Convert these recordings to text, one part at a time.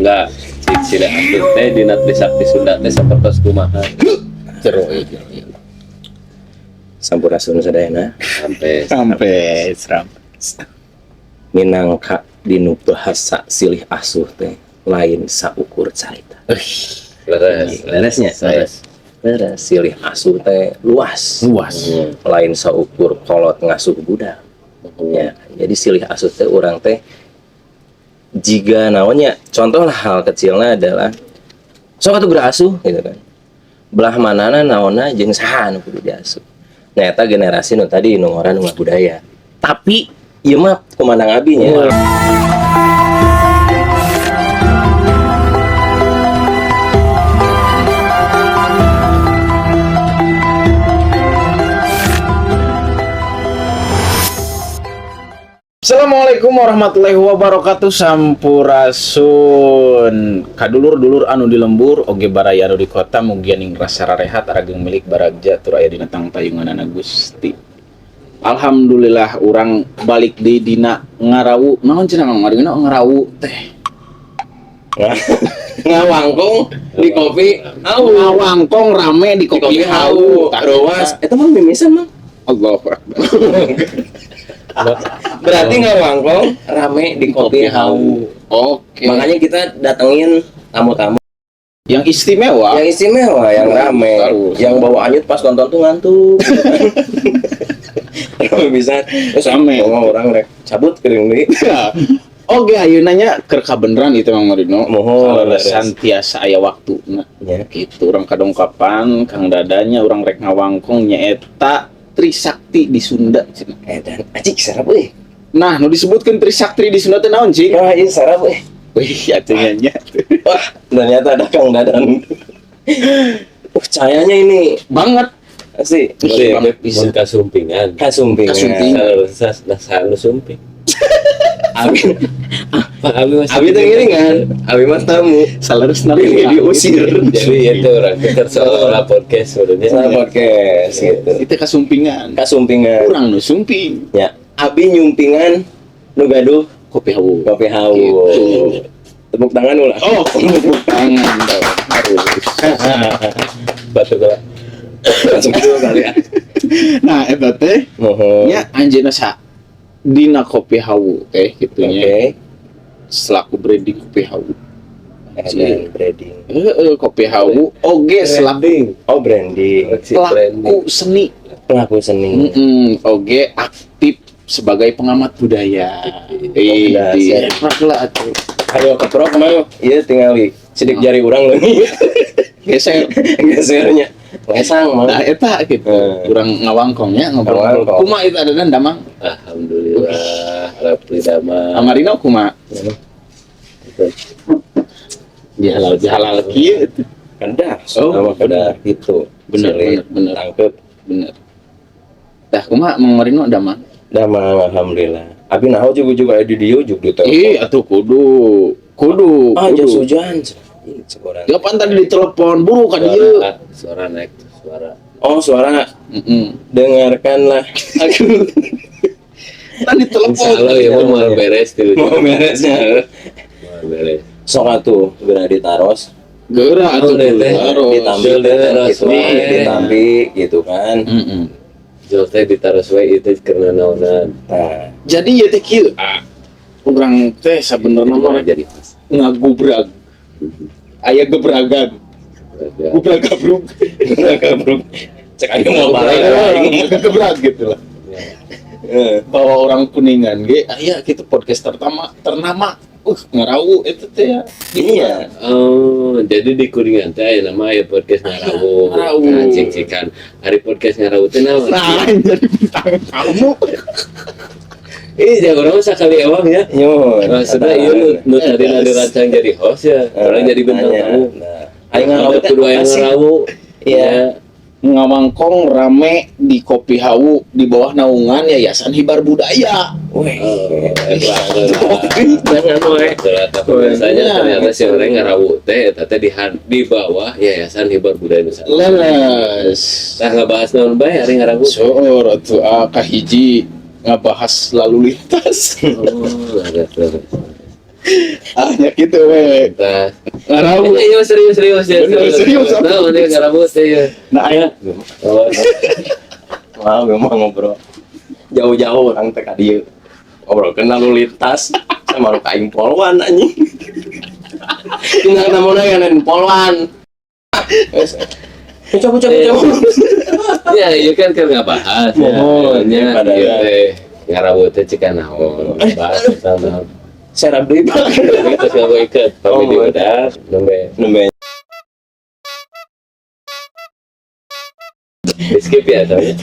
Enggak, cik silih asuh teh dina Trisakti Sunda teh sapertos kumaha? Jero ieu, jero ieu. Sampurasun sadayana. Sampai Sampai seram. Minangka dinu bahasa silih asuh teh lain saukur carita. Leres. Leresnya. Leres. Leres, silih asuh teh luas. Luas. Lain saukur kolot ngasuh budak. Ya, jadi silih asuh teh urang teh jiga naonnya, contoh lah hal kecilnya adalah sok atuh geura asuh gitu kan. Belah manana, naonna, jeung saha nu kudu diasuh. Nah, eta generasi nu tadi, nu ngora, nu budaya. Tapi ieu mah kumandang abi nya. Assalamualaikum warahmatullahi wabarakatuh. Sampurasun kadulur-dulur anu di lembur oge baraya anu di kota, mugia ning rasa rarehat, arageng milik baragja tur aya dina tangtayunganana Gusti. Alhamdulillah, urang balik di dina ngarawu. Naon cenah ngamarina ngarawu teh? Ngawangkong di kopi au. Ngawangkong rame di di kopi kopi hau. Tah, Ruas eta mah mimisan mah. Allahu Akbar. Berarti ngawangkong rame di kopi hau. Oke. Makanya kita datengin tamu-tamu yang istimewa. Yang istimewa, yang rame, Harus. yang bawaannya pas nonton tuh ngantuk. Rame bisa terus Rame. Oh, orang rek cabut kering deui. Ya. Oke, ayeuna nya keur kabeneran itu Mang Marino. Mohon, leres. Santiasa aya waktuna. Ya. Gitu urang kadongkapan Kang Dadanya, urang rek ngawangkong nyaeta Trisakti di Sunda cenah. Eh, dan acik sarap euy. Nah, nu disebutkeun Trisakti di Sunda teh naon, Cik? Wah, ieu sarap euy. Wih, atuh nya. Wah, ternyata ada Kang Dadan. Cahayanya ini Banget. asli. Ih, banget bisa. Mun kasumpingan. Kasumpingan. Kasumpingan. Nah, saha nu sumping? Abi, Pak, abi masih abi teh ngiringan. Abi mah tamu. Saleresna Ini diusir. Jadi itu orang kita seolah podcast sebenarnya. Salah podcast gitu. Itu kasumpingan. Kasumpingan. Urang nu sumping. Ya, abi nyumpingan nu gaduh Kopi Hawu. kopi hawu. Gitu. Tepuk tangan ulah. Oh, tepuk tangan dong. Harus. Batu gula. Langsung dulu kali ya. Nah, eta teh Mohon. nya anjeunna sa dina Kopi Hawu teh gitu Oke. nya, selaku branding Kopi Hawu. Dan branding. Heeh, Kopi Hawu oge selaku Oh, branding. Koleksi pelaku branding. seni. Pelaku seni. Oge aktif sebagai pengamat budaya. Eh, di dahsyat. lah atuh. Ayo keprok mah. Iya, tinggal sidik jari urang leungit. Geser. Gesernya. Ngesang mah. Nah, eta gitu. Urang ngawangkongnya ngobrol. Ngawangkong. Kumaha itu ada damang? Alhamdulillah, Rapli Dama. Amarino kumaha? Dihalal dihalal kieu atuh. Kedah. Oh, Sama kedah gitu. Bener, Sulit. bener, bener. Tangkep. Bener. Tah, kumaha Mang Marino damang? Damang alhamdulillah. Abi naho juga juga di dieu juga di telepon. Ih, atuh kudu. Kudu, Ah, jas kudu. hujan. Ih, cekoran. Kapan tadi ditelepon, buru ka dieu. Suara, suara naik tuh, suara. Oh, suara, Heeh. dengarkanlah aku. Tadi telepon. Insya Allah ya mau beres dulu. Mau beresnya. Mau beres. Sok atuh geura ditaros. Geura atuh Oh, deh, teh. harus. Ditambi Jol ditaros gitu, wae. ditambi gitu kan. Heeh. Jol teh ditaros we itu karena naonan. Nah, Jadi ya teh kieu, ah. Urang teh sabenerna mah jadi host. ngagubrag. Aya gebragan. Gubrag gabrug. gabruk. Cek aing mau balik. Gebrag gitu lah. Bahwa orang Kuningan ge aya gitu podcast tertama ternama. Ngarawu itu teh ya. Iya. Oh, jadi di Kuningan teh aya nama aya podcast ngarawu. Ngarawu. Nah, cik-cikan. Hari podcast ngarawu teh naon? Nah, jadi bintang tamu. Ih, jangan urang mah sakali ewang ya. Nyun. Maksudnya iya nu tadi nu dirancang jadi host ya, orang jadi bintang tamu. Nah, aing ngarawu teh Kudu aya apa sih? ngarawu. Iya. Ngawangkong rame di Kopi Hawu di bawah naungan Yayasan Hibar Budaya. Weh. Oh, Jangan we. Ternyata biasanya ternyata si orang ngarawu teh eta teh di bawah Yayasan Hibar Budaya Nusantara. Leles. Tah ngabahas naon bae hari ngarawu? Soor atuh ah, kahiji ngabahas lalu lintas. Oh, leres, leres. Ah, nya kitu we. Tah. Ngarawu. Iya, serius, serius ya. Bener, serius. Nah, ini ngarawu teh ya. Nah, aya Oh, Wah, memang ngobrol jauh-jauh orang teh ka dieu. Ngobrol lalu lintas sama lu aing polwan anjing. Tinggal namanya yang polwan. Coba coba coba. Ya, iya kan kan nggak bahas ya. Mohon, Ya, ya, pada iya teh ngarawu teh cika naon. Bahas tentang naon. Serap deui, Pak. Terus nggak iket, pami Oh, di udah nembe Nembe. Di skip ya tapi.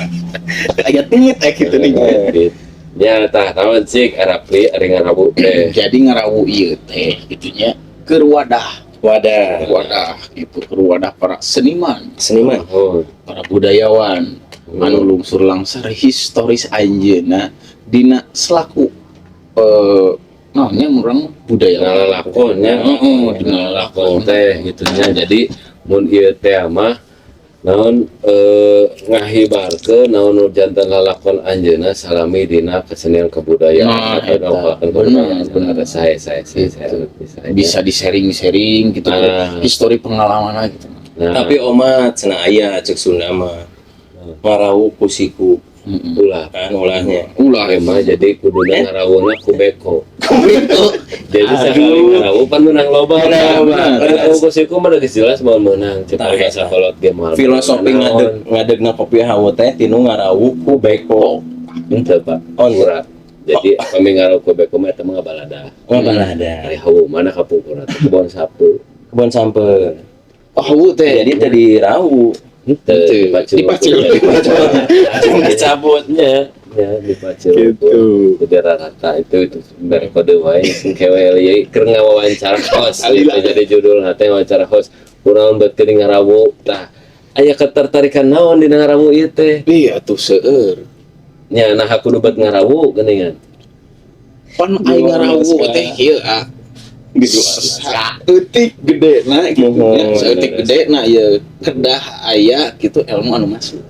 Aya tingit gitu nih. Ya, tah naon cik Arapli ari ngarawu teh. Jadi ngarawu ieu teh gitunya keur wadah, Wadah. Wadah gitu, keur wadah para seniman, Seniman. Oh, para budayawan anu lungsur langsar historis anjeunna dina selaku naonnya urang budaya ngalalakon ya. Heeh, dina Ngalalakon teh gitu nya. Jadi mun ieu teh mah naon ngahibarkeun naon nu janten lalakon anjeunna salami dina kesenian kebudayaan Nah, atau eta. ngalalakon Bener, kebudayaan. bener. Saya bisa Bisa di-sharing-sharing gitu, Ah. histori pengalaman gitu. Nah, Tapi omat cenah aya cek Sunda mah. Ngarawu ku siku Heeh. ulah kan ulahnya. Ulah. Emang jadi kuduna ngarawuna ku beko. Jadi sekali ngarawu pan menang loba. Menang loba. Ngarawu ku siku mah geus jelas moal meunang. Cek Tah, bahasa eta. kolot ge moal. Filosofi menang. ngadeg ngadegna kopi hawu teh tinu ngarawu ku beko. Henteu, Pak. Oh, Ura. Jadi kami ngarawu ku beko mah eta mah ngabalada. Oh, balada. Ari hawu mana kapungkur teh kebon sapu. Kebon sampe. Oh, hawu teh. Jadi teh dirawu. Henteu Henteu. dipacul. Dipacul. Dicabut. Nya, nya dipacul. Gitu. Jadi rata itu dari kode wae sing kewe ieu keur ngawawancara host gitu. Jadi judul teh wawancara host. Kunaon bet geuning ngarawu tah aya ketertarikan naon dina ngarawu ieu teh? Iya tuh seueur. Nya nah kudu bet ngarawu geuningan. Pan aing ngarawu teh kieu ah. Saeutik gede na gitu nya, Mohon. saeutik gede na ieu kedah aya gitu ilmu anu masuk.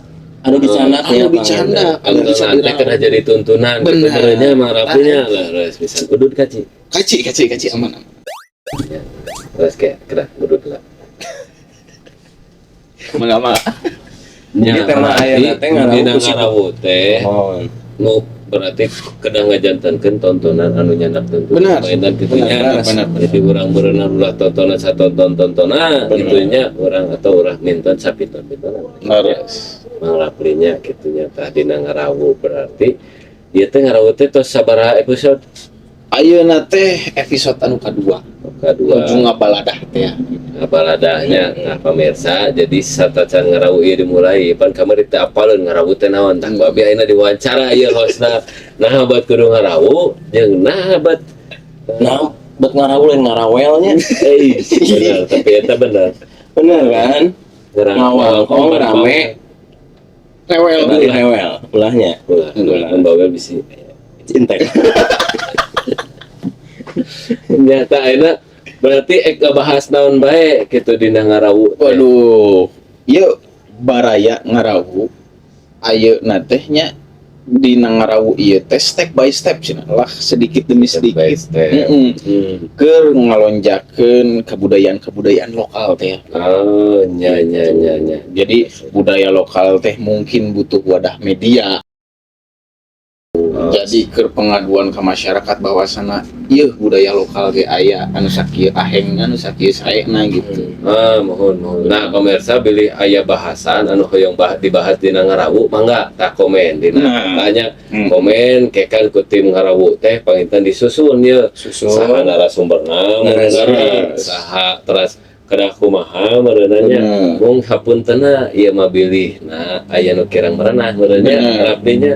Anu dicandak Anu dicandak, anu Anu bisa teh dirawu. kena jadi tuntunan gitu Bener. benernya mah rapinya lah leres pisan. Udud kaci. Kaci kaci kaci aman aman. Terus kayak kena udud lah. Mangga. Nya Jadi tema ayeuna teh ngarawu dina ku siku. ngarawu teh Mohon. nu berarti kedah ngajantenkeun tontonan anu nyandak tuntunan Benar. mainan kitu Benar, nya. benar, benar, benar. Jadi urang berenang ulah tontonan satonton tontonan Benar. gitu nya urang atau urang minton sapiton-pitonan. Leres. Mang Raplinya kitu nya tah dina ngarawu berarti ieu teh ngarawu teh tos sabaraha episode? Ayeuna teh episode anu kadua, Kadua. nuju ngabaladah teh ya. Baladahnya nah pemirsa, jadi satacan ngarawu ieu dimulai pan kamari teu apaleun ngarawu teh naon tah ku abi ayeuna diwawancara ieu hostna nah buat kudu ngarawu jeung nah buat Nah, bet ngarawu lain ngarawelnya. eh bener tapi eta bener. Bener kan? Ngawangkong rame. Rewel. Berarti rewel ulahnya. Ulah ulah kan bawel bisi Cinta. nyata ayeuna berarti ek ngabahas naon bae kitu dina ngarawu teh. Waduh, ieu baraya ngarawu ayeuna teh nya dina ngarawu ieu teh step by step cenah lah, sedikit demi Step by sedikit. step. Heeh. Keur ngalonjakeun kebudayaan-kebudayaan lokal teh. Oh, nya nya nya nya. Jadi budaya lokal teh mungkin butuh wadah media. Oh. Jadi keur pengaduan ke masyarakat bahwasana ieu budaya lokal ge aya anu sakieu ahengna, anu sakieu saena gitu. Ah, mohon mohon. Nah, pemirsa bilih aya bahasan anu hoyong dibahas dina ngarawu, mangga tah komen dina Nah. tanya Hmm. komen kekan ku tim ngarawu teh panginten disusun ye. Susun. Saha narasumberna, Narasumber. saha teras kedah kumaha meureunanya. Bener. Mung hapuntena ieu mah bilih. Nah, aya nu kirang merenah meureunnya Bener. rapdinya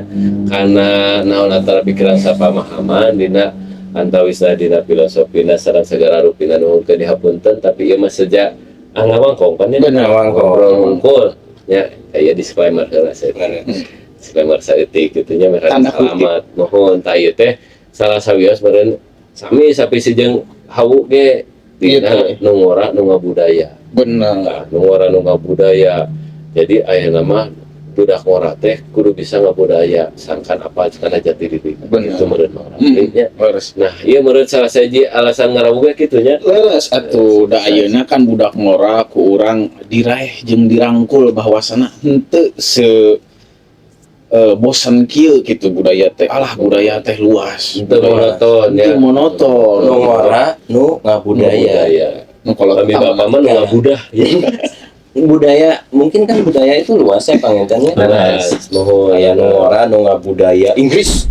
kana naon antara pikiran sapamahaman dina antawisna dina filosofina sareng segala rupina nuhunkeun dihapunten, tapi ieu mah sejak ah ngawangkong pan nya. Bener. Ngawangkong. Ngobrol hungkul nya, aya disclaimer heula saya. Disclaimer saeutik kitu nya mereka Tanda kutip. selamat mohon tah ieu teh salah sawios meureun sami sapisi jeung hawu ge dina Iya, teh. nu ngora nu ngabudaya. Bener. Tah, nu ngora nu ngabudaya. Jadi ayeuna mah Budak ngora teh kudu bisa ngabudaya sangkan apa kana jati diri. Bener. Itu meureun Mang Rapli nya. Leres. Nah, ieu meureun salah sahiji alasan ngarawu ge kitu nya. Leres atuh, da ayeuna kan budak ngora ku urang diraeh jeung dirangkul bahwasana henteu se bosan kieu gitu budaya teh. Alah, budaya teh luas. Henteu monoton ya. Henteu monoton. Nu ngora nu ngabudaya. Budaya. Nu kalau Kami bapak mah nu ngabudah ya. Budaya mungkin kan budaya itu luas ya, panginten nya. Leres, nuhun. Aya nu ngora nu ngabudaya Inggris.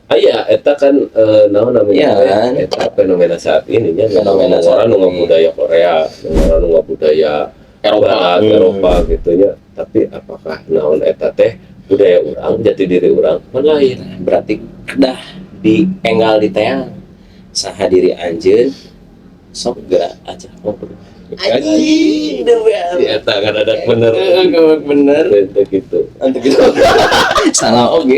Aya, eta kan naon namanya Iya teh? kan? Eta fenomena saat ini nya. Fenomena Orang saat nu ini. Ngabudaya Korea, nu ngora nu ngabudaya Eropa. Barat, Eropa gitu nya. Tapi apakah naon eta teh budaya urang, jati diri urang, kan lain. Berarti kedah di enggal diteang saha diri anjeun, sok gerak aja ngobrol. Anjing, demi Si eta kan ada bener. Bener. Itu gitu. Untuk gitu salah oke.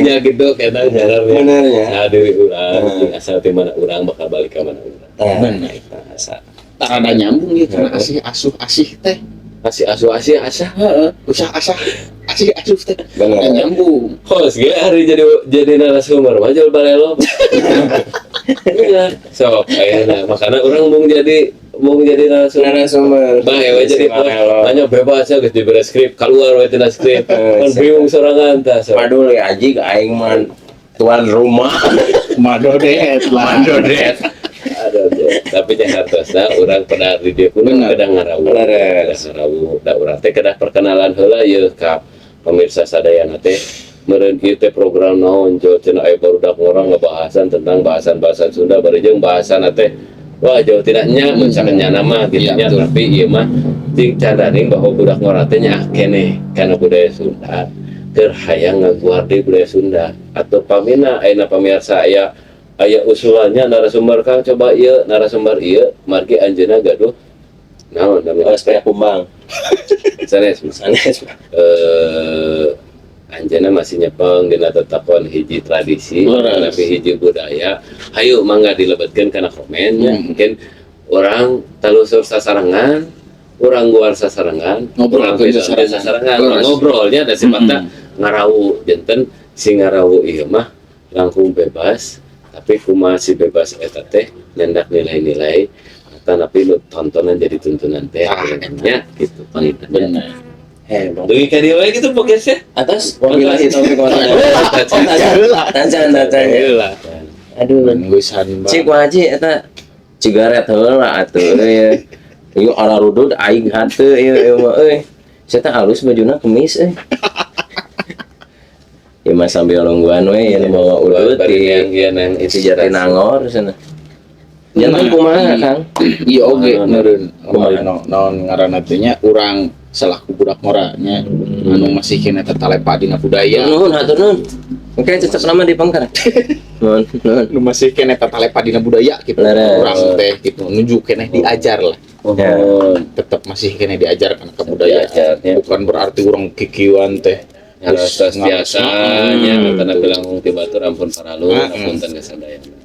Ya gitu kita nyarar ya. Bener ya. Nah, diri urang, jeung asal ti mana urang bakal balik ka mana urang. Nah, Bener. asa. Rada nyambung ya karena asih asuh asih teh. Asih asuh asih asah. Heeh, usah asah asih asuh teh. Bener. Rada nyambung. Host ge hari jadi narasumber mah jual balelo. Iya, sok ayeuna makana urang mau jadi narasumber. Narasumber. Bae we jadi Si Marelo. nanya bebas ya, geus dibere skrip, keluar we tina skrip. Kan bingung sorangan tah sok. Waduh, aji aing mah tuan rumah. Madodet lah. Madodet. Aduh, ya. Tapi nya hartosna urang pernah di dieu pun Bener. kedah ngarawu. Leres. Kedah ngarawu. Da urang teh kedah perkenalan heula ieu ka pemirsa sadayana teh. Meureun ieu teh program naon jol cenah, aya barudak ngora ngebahasan tentang bahasan-bahasan Sunda bari jeung bahasan teh wah jauh tidak nya mun sakenya mah gitu Iya, nya, betul. tapi ieu mah cing cadaring bahwa budak ngora teh nya keneh kana budaya Sunda, keur hayang ngaguar deui budaya Sunda. Atau pamina ayeuna pamirsa aya aya usulannya narasumber, Kang, coba ieu narasumber ieu margi anjeunna gaduh naon namanya Awas kayak kumbang. Sanes. Sanes. Anjeunna masih nyepeng dina tetekon hiji tradisi Leres. tapi hiji budaya, hayu mangga dilebetkeun kana komen nya. Mungkin urang telusur sasarengan, urang guar sasarengan, Ngobrol urang ke beda sasarengan. sasarengan. Leres. Ngobrolnya da sifatna ngarawu, janten si ngarawu ieu mah langkung bebas, tapi kumaha si bebas eta teh nyandak nilai-nilai tapi nu tontonan jadi tuntunan teh Ah, nya gitu panginten. Bener. Hebat. Dugi ka dieu we gitu podcast ya. Atas wabillahi taufiq wal hidayah. Oh, tacan tacan. Heula. Aduh. Geussan. Cik waji eta cigaret heula atuh euy. Ieu ararudud aing hanteu ieu ieu mah euy. Saya teh halus bajuna kemis euy. Ya mah sambil nungguan we ya mawa udut Bari di yang ieu nang di Jatinangor sana. Janten kumaha, Kang? Iya oge Naon? meureun. Kumaha? Naon naon ngaranna teh nya, urang selaku budak ngora nya anu masih keneh tetalepa dina budaya. Nuhun, hatur nuhun. Oke, cecep nama di pengker. Nuhun, nuhun. Nu masih keneh tetalepa dina budaya gitu. Leres. Urang teh gitu nuju keneh diajar lah. Ya. Tetap masih keneh diajar karena kebudayaan. Diajarnya. Bukan berarti urang kikieuan teh. Harus Terus biasa nya karena bilang ti batur ampun paralu, ampun ka sadayana.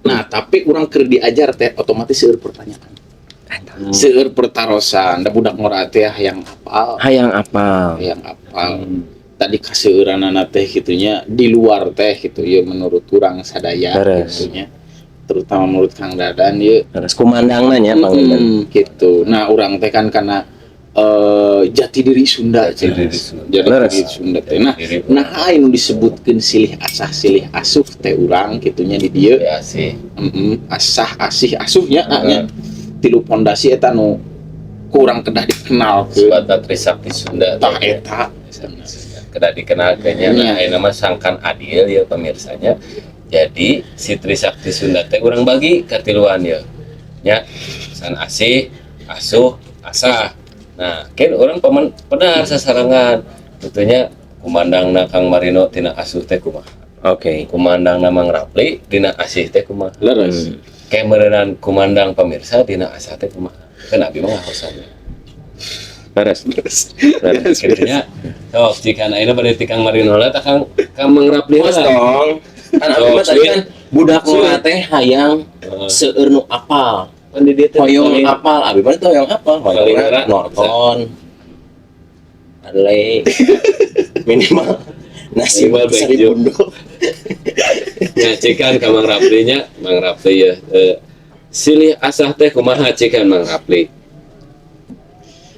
Nah, tapi urang keur diajar teh otomatis seueur pertanyaan. Seueur pertarosan, da budak ngora teh hayang apal, Hayang apal. Hayang apal. Tadi kaseueuranana teh gitunya di luar teh gitu ya, menurut urang sadaya Beres. gitunya. Terutama menurut Kang Dadan ya. Harus kumandangna nya panginten. Gitu. Nah, urang teh kan karena jati diri Sunda. Jati diri Sunda. Jati Leres. diri Sunda teh. Nah, Diri. nah anu disebutkeun silih asah silih asuh teh urang gitunya di dieu. Ya sih. Asah asih asuhnya nya tilu pondasi eta nu kurang kedah dikenal ke Sebata Trisakti Sunda. Tah eta. Trisakti Sunda. Kedah dikenalkeunnya. Iya. Nah, ayeuna mah sangkan adil ya pemirsanya. Jadi si Trisakti Sunda teh urang bagi katiluan ya. Nya san asih, asuh, asah. Nah, kan urang paman pedar sasarengan. Tentunya kumandangna Kang Marino tina asuh teh kumaha. Oke. Kumandangna Mang Rapli dina asih teh kumaha. Leres. Kayak meureunan kumandang pemirsa dina asah teh kumaha. Kan abi mah ngahosan. Beres. Beres. Akhirnya sok jika ayeuna bade ti Kang Marino lah tah Kang Kang Mang Rapli Bos lah. dong. Kan abi mah tadi kan budak ngora teh hayang seueur nu apal. Kan di dieu teh Hoyong paling- apal, abi mah teh hoyong apal, Paling hoyong ngora. nonton. Adlai. Minimal nasi Minimal sari bejo. Punduk. Ya, cikan ka Mang Rapli nya, Mang Rapli ya. Silih asah teh kumaha, cikan, Mang Rapli?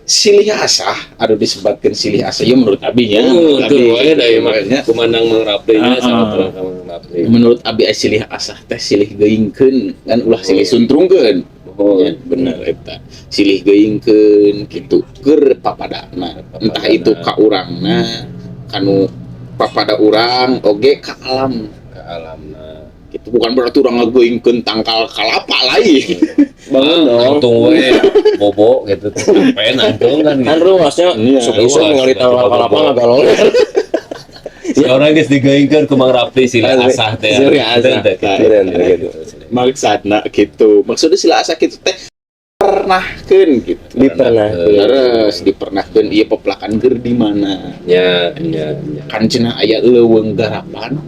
Silih asah, aduh, disebutkan silih asah ya menurut abi nya. Oh, Menurut tuh abi, wae da ieu mah nya. Kumandang Mang Rapli nya sama terang ka Mang Rapli. Menurut abi aya silih asah teh silih geuingkeun kan, ulah silih suntrungkeun. Oh, Ya, bener eta. Silih geuingkeun kitu keur papadana. Entah itu ka urangna, kanu papada urang oge ka alam. Ke alamna. Gitu, bukan berarti urang ngageuingkeun tangkal kalapa lain. Bangun dong. Nangtung we bobo gitu. Sampai nangtung kan Kan gitu. ruasnya isuk-isuk Ruas, ningali tangkal bobo. kalapa ngagalong. Si orang geus digeuingkeun ku Mang Rapli silih asah teh. Silih asah. Teu, teu, gitu. Bener, gitu. Maksudna gitu. Maksudnya silih asah gitu teh pernahkeun gitu. Dipernah. Leres dipernahkeun ieu pepelakan keur di mana. Nya, nya, nya. Kan cenah aya leuweung garapan,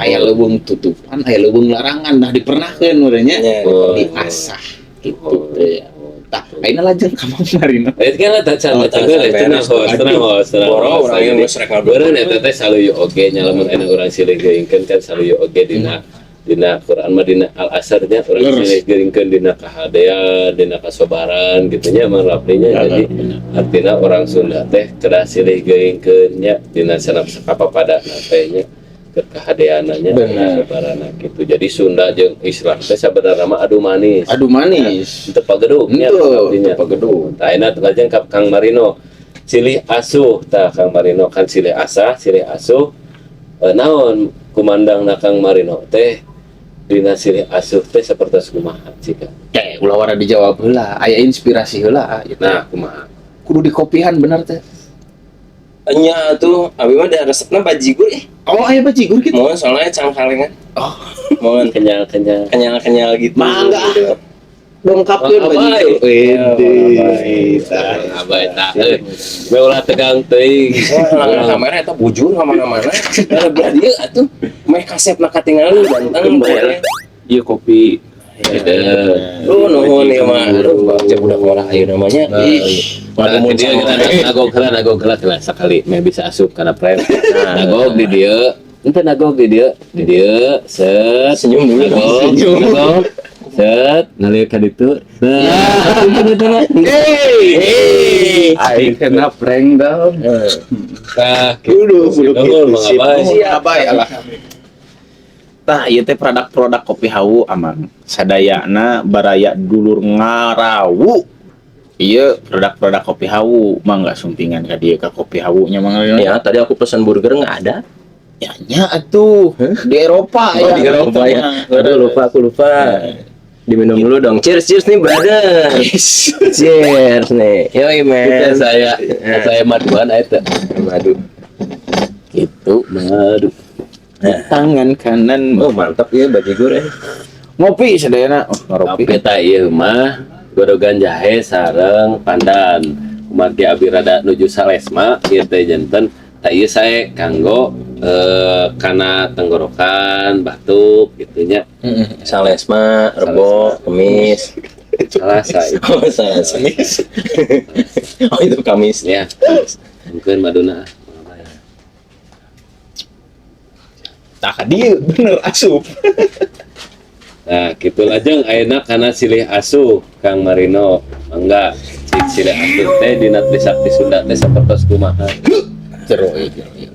aya leuweung tutupan, aya leuweung larangan. Nah, dipernahkeun urangnya Ya, Oh. diasah gitu teh. Tah, ayeuna lajeng ka Mang Marino. Eh, kan lah tacan Oh, tacan tacan, heula, tenang beres. host, tenang host, tenang Boro host. urang yang geus rek ngabur. Beureun eta teh saluyu oge nya, lamun enak urang silih geuingkeun kan saluyu oge dina dina Quran mah, dina Al Asr-nya urang silih geuingkeun dina kahadean, dina kasobaran gitu nya, Mang Rapli-nya. Jadi artinya orang Sunda teh kedah silih geuingkeun nya dina sanap sakapapadana teh nya, keur kahadeananya, kasobaranna gitu. Jadi Sunda jeung Islam teh sabenerna mah adu manis. Aduh manis. Teu pagedug nya. Henteu, artinya. teu pagedug. Tah, ayeuna lajeng ka Kang Marino. Silih asuh tah, Kang Marino, kan silih asah, silih asuh. Naon kumandangna Kang Marino teh dina silih asuh teh sapertos kumaha cika? Eh, ulah wara dijawab heula, aya inspirasi heula gitu. Nah, kumaha? Kudu dikopihan bener teh. Nya tuh, abi mah da resepna bajigur eh. Oh, aya bajigur gitu. Mohon soalnya cangkalengan. Oh. Mohon Kenyal-kenyal. kenyal-kenyal gitu. Mangga. Dongkapkeun Mang Abai. bajigur. Wede. Tah. Abai tah euy. We ulah tegang teuing. Wah, langgar kamera eta bujur ka mana-mana. Ada belah dieu atuh. Meh kasepna katingali ganteng. Gembel. Ieu kopi. Gitu. Oh, nuhun ieu mah. Aduh, bagja budak ngorah ayeuna mah nya. Nah, Ih, nah, waduh, dia kita nagog heula, nagog heula heula sakali meh bisa asup kana frame. Nagog di dieu. Ente nagog di dieu, di dieu, set. Senyum dulu dong. Nagog, Senyum. nagog. Set, ngalieu ka ditu. Nah, Hey, aing kena prank dong. Tah, Kudu, kudu Nuhun, gitu. Mang Sip. Abai. Nuhun, Abai alah. Tah, ieu teh produk-produk kopi hawu amang. Sadayana baraya dulur ngarawu. Ieu produk-produk kopi hawu, mangga sumpingan ka dieu ka kopi hawu nya, Mang. Ya, tadi aku pesan burger nggak ada. Ya nya atuh di Eropa Oh, ya. di Eropa ya. Aduh, lupa, aku lupa. Diminum dulu dong. Cheers, cheers nih, brother. Cheers nih. Yoi, man. Kita saya maduan eta. Madu. Gitu. Madu. Tangan kanan. Oh, mantap ya bajigur ya. Ngopi sadayana. Oh, ngopi. Tapi tah ieu mah godogan jahe sareng pandan. Kumargi abi rada nuju salesma ieu teh, janten tah ieu sae kanggo kana tenggorokan, batuk gitu nya. Salesma, Rebo, Kemis. Salasa itu. Oh, Salasa. Oh, itu Kamis. Ya. Mungkin maduna. Tah dieu bener asup. Nah, gitu lajeng ayeuna kana silih asuh, Kang Marino. Mangga, cik, silih asuh teh dina Trisakti Sunda teh sapertos kumaha? Jero ieu, jero ieu.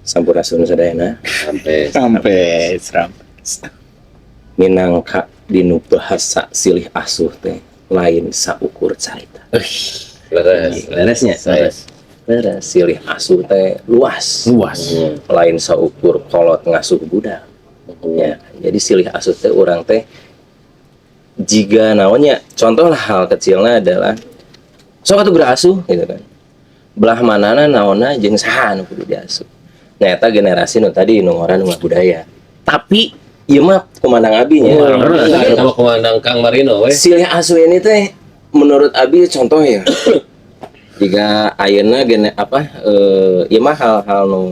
Sampurasun sadayana. Sampai Sampai seram. Minangka dinu bahasa silih asuh teh lain saukur carita. Leres. Leresnya. Leres. Leres, silih asuh teh luas. Luas. Lain saukur kolot ngasuh budak. Ya, jadi silih asuh teh urang teh jiga naonnya, contoh lah hal kecilnya adalah sok atuh geura asuh gitu kan. Belah manana, naonna, jeung saha nu kudu diasuh. Nah, eta generasi nu tadi nu ngora, nu budaya. Tapi ieu mah kumandang abi nya. Sama kumandang Kang Marino we. Silih asuh ini teh menurut abi contoh ya. Jika ayeuna gene apa ieu mah hal-hal nu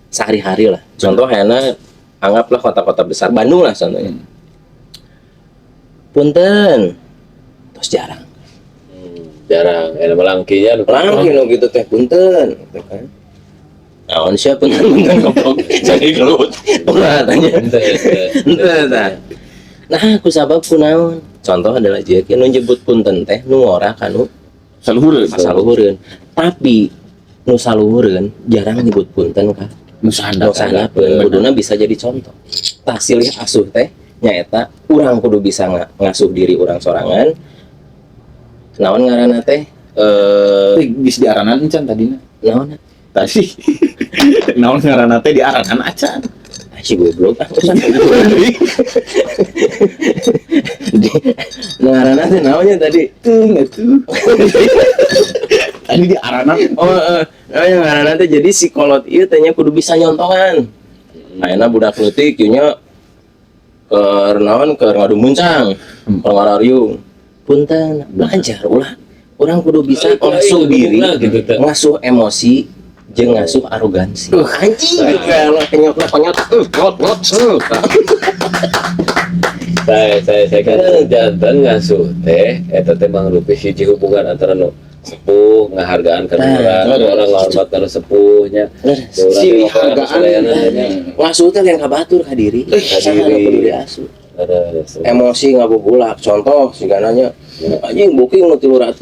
sehari-hari lah. Contoh ayeuna anggaplah kota-kota besar Bandung lah contohnya. Punten. Terus jarang. Jarang, enak melangkinya. Langki nu gitu teh, punten gitu kan. Naon sia punten punten, goblok, jadi gelut. Ulah tanya. Henteu tah. Nah, ku sabab kunaon? Contoh adalah jika nu nyebut punten teh nu ngora kanu Saluhureun. Saluhureun. Tapi nu saluhureun jarang nyebut punten ka Nu sahandapeun. nu sahandapeun. Kuduna bisa jadi contoh. Tah, silih asuh teh nyaeta urang kudu bisa ngasuh diri urang sorangan. Naon ngaranna teh? Eh, geus diaranan encan tadina. Naon? Tadi naon ngaranna teh diaranan acan. Ah, si goblok, ah, urusan. Ngaranna teh naonnya tadi? Teuing atuh. Tadi diaranan. Oh, yang ngaranna teh, jadi si kolot ieu teh nya kudu bisa nyontohan. Ayeuna budak leutik ieu nya keur naon, keur ngadu muncang, keur ngarariung. Punten, belajar ulah. Urang kudu bisa Oh, ngasuh iya, diri, gitu teh. Ngasuh emosi, jeung ngasuh arogansi. Anjing, kalau kenyot kenyot, ngot ngot. Saya kan janten ngasuh teh eta teh mangrupi hiji hubungan antara nu sepuh ngahargaan kana Nah, urang, urang ngahormat kana sepuhnya. Urang Silih teh ngahormat hargaan. sadayana. Ngasuh teh lain ka batur, ka diri. Ka Saha nu diri. kudu diasuh? Ada Emosi ngabubulak, contoh sigana nya anjing booking nu 300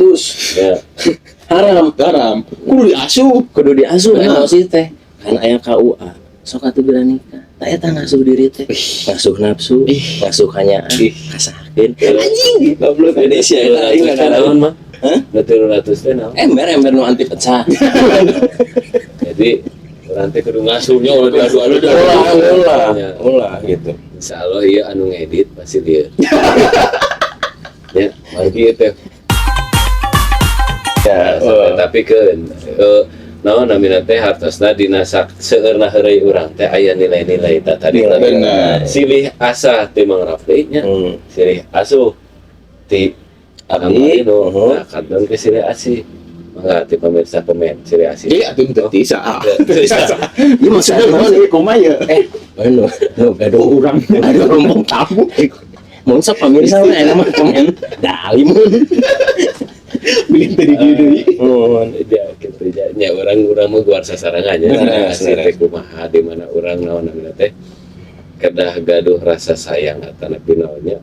haram. Haram. Kudu diasuh. Kudu diasuh. Bener. Emosi teh kan aya KUA, sok atuh geura nikah. Tah, eta ngasuh diri teh, ngasuh nafsu, ngasuh kanyaah, kasakeun, anjing, goblok Indonesia eta aing. 300 teh naon mah? Hah? Nu 300 teh naon? Ember, ember nu anti pecah. Jadi urang teh kudu ngasuhnya, ulah diadu-adu. Ulah, ulah, ulah gitu. Insya Allah iya, anu ngedit pasti dia ya mangki teh. Ya. Ya, sampai tapi ke naon namina teh, hartosna dina seueurna heureuy urang teh aya nilai-nilai ta tadi. Nilai. Bener. Silih asah ti Mang Rafli nya, silih asuh ti Kang Abdi. Marino. Uh-huh. Nah, kantun ke silih asih, mangga ti pemirsa komen silih asih. Jadi atuh teu bisa. Teu bisa. Ieu maksudnya naon ieu, kumaha ya? Eh, anu nu gaduh. Oh, urang ada rombong tamu. Mun sok pemirsa mah enak mah komen dalimun. Bilih teu di dieu deui. Mun. Ya gitu ya nya, urang urang mah guar sasarangannya. Asih teh kumaha, di mana urang naon namina teh kedah gaduh rasa sayang atanapi naonnya,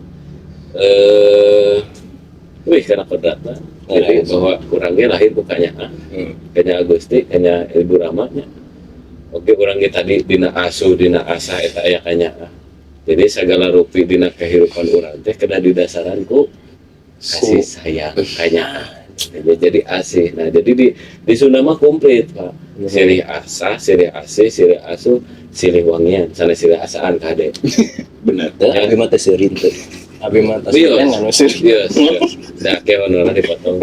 wih, karena kodratna jadi bahwa urangnya lahir bukannya ah kanya Gusti, kanya Ibu Ramanya. Oke, urang ge tadi dina asuh, dina asah eta aya kanya ah. Jadi segala rupi dina kehidupan urang teh kedah didasaran ku kasih sayang kanya ah. Jadi asih. Nah, jadi di Sunda mah komplit, Pak. Silih asah, silih asih, silih asuh, silih wangian, sana silih asaan kade. Bener. Teu, abi mah teu seurin teu. Abi mah teu Iya. seurin anu seurin. Yes, yes. Nah, kayak honornya dipotong.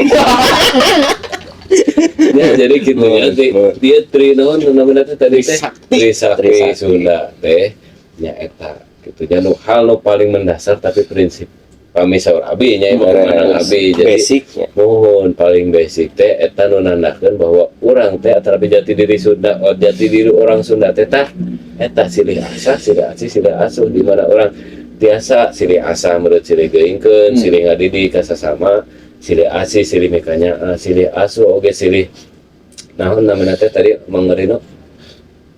Ya, jadi gitu ya. Dia tri naon namanya teh tadi teh? Trisakti. Trisakti Trisakti. Sunda teh nya eta gitu nya, nu hal nu paling mendasar tapi prinsip kami saur abi nya, ieu memandang abi, jadi Basicnya. Mohon, paling basic teh eta nu nandakeun bahwa urang teh atau jati diri Sunda, oh, jati diri orang Sunda teh tah eta silih asah, silih asih, silih asuh, di mana urang tiasa silih asah menurut silih geuingkeun, silih ngadidik ka sasama, silih asih, silih mikanya, silih asuh oge silih naon namanya teh tadi, Mang Marino?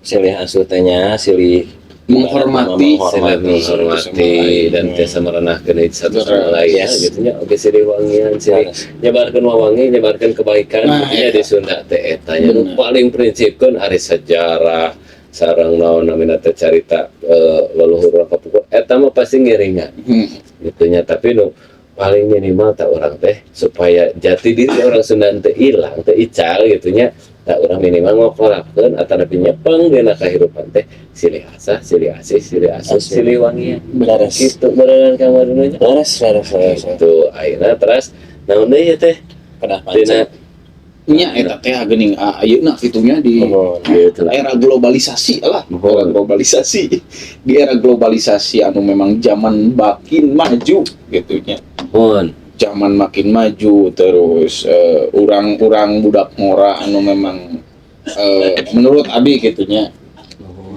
Silih asuh teh nya silih Menghormati. Silih menghormati dan tiasa merenahkeun satu sama lain gitu nya. Oke, silih wangian, silih nyebarkeun wawangi, nyebarkeun kebaikan. Nah, nya eta. Di Sunda teh eta nya nu paling prinsipkeun, ari sejarah sareng naon namina teh carita leluhur urang kapungkur eta mah pasti ngiringan gitu nya. Tapi nu paling minimal tak urang teh supaya jati diri orang Sunda teu ilang, teu ical gitu nya, tak urang minimal ngokolakeun atanapi nyepeng dina kahirupan teh silih asah, silih asih, silih asuh, Asuh. Silih wangian. Leres. Gitu beneran kamarina nya. Leres, leres, leres. Gitu ayeuna terus naon deui ya teh Kedah dina pancet. Nya eta teh geuning ayeuna kitunya di Mohon. Gitu lah. Era globalisasi lah, era globalisasi, di era globalisasi anu memang zaman makin maju gitu nya. Mohon. Zaman makin maju terus, orang-orang budak ngora anu memang, menurut abi gitu nya,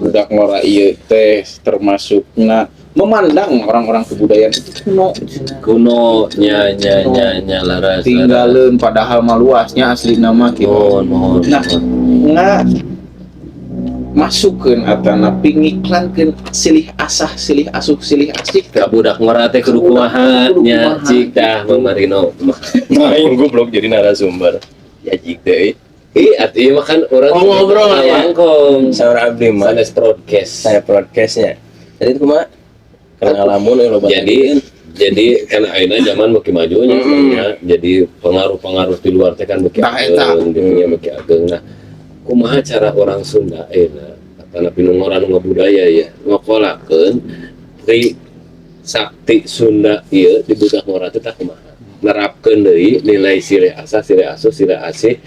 budak ngora ieu teh termasukna Memandang orang-orang kebudayaan itu kuno. Kuno nya nya nya nya, laras. Tinggalin, padahal mah luasnya asli nama gitu. Mohon mohon. Nah, nggak masukkeun atanapi ngiklankeun silih asah, silih asuh, silih asih teh. Ka budak ngora teh kudu kumaha Kudu nya? kumaha. Cik tah, Mang Marino. Nah, goblok jadi narasumber. Ya jik deui. Ih, atuh ieu mah kan urang Oh, ngobrol ya. Langkong. Saur abdi mah. Sanes broadcast. Saya broadcastnya. Jadi itu kumaha? Karena ngalamun euy loba. Jadi kan ayeuna zaman beuki majunya sebenarnya. Jadi pengaruh-pengaruh di luar teh kan beuki Nah, eta. ageng gitu nya, beuki ageng. Nah, kumaha cara orang Sunda ayeuna atanapi nu ngora, nu ngabudaya ya, ngokolakeun Tri Sakti Sunda ieu di budak ngora teh, tah kumaha nerapkeun deui nilai silih asah, silih asuh, silih asih,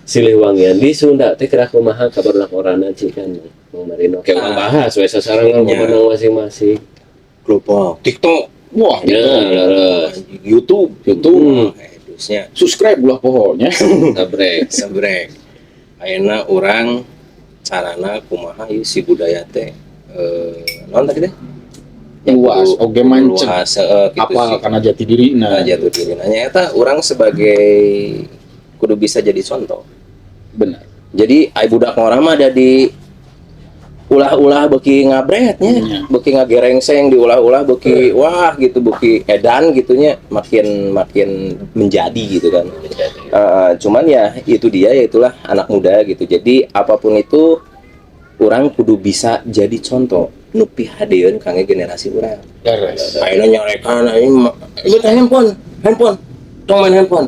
silih wangian di Sunda teh kira kumaha ka barudak ngorana? Cikan, Mang Marino, kayak urang bahas we sasarangan memenang masing-masing. Kelompok TikTok. Wah, Ya, leres. YouTube, YouTube, Edusnya. Subscribe lah pokoknya. Sabrek. Sebrek. Ayeuna urang carana kumaha ieu si budaya teh naon tadi teh? Yang Luas, oge mancen. Luas, heeh, gitu Apa sih. karena jati diri. Nah, Nah, jatuh diri. Nanya eta urang sebagai kudu bisa jadi contoh. Benar. Jadi ai budak ngora mah ada di ulah-ulah beuki ngabretnya, beuki ngagerengseng, diulah-ulah beuki wah gitu, beuki edan gitunya, makin makin menjadi gitu kan. Cuman ya itu dia ya, itulah anak muda gitu. Jadi apapun itu urang kudu bisa jadi contoh nu pihadeun kangge generasi urang. Beres. Ayeuna nyarekan aing mah, ieu teh handphone, handphone. Tong main handphone.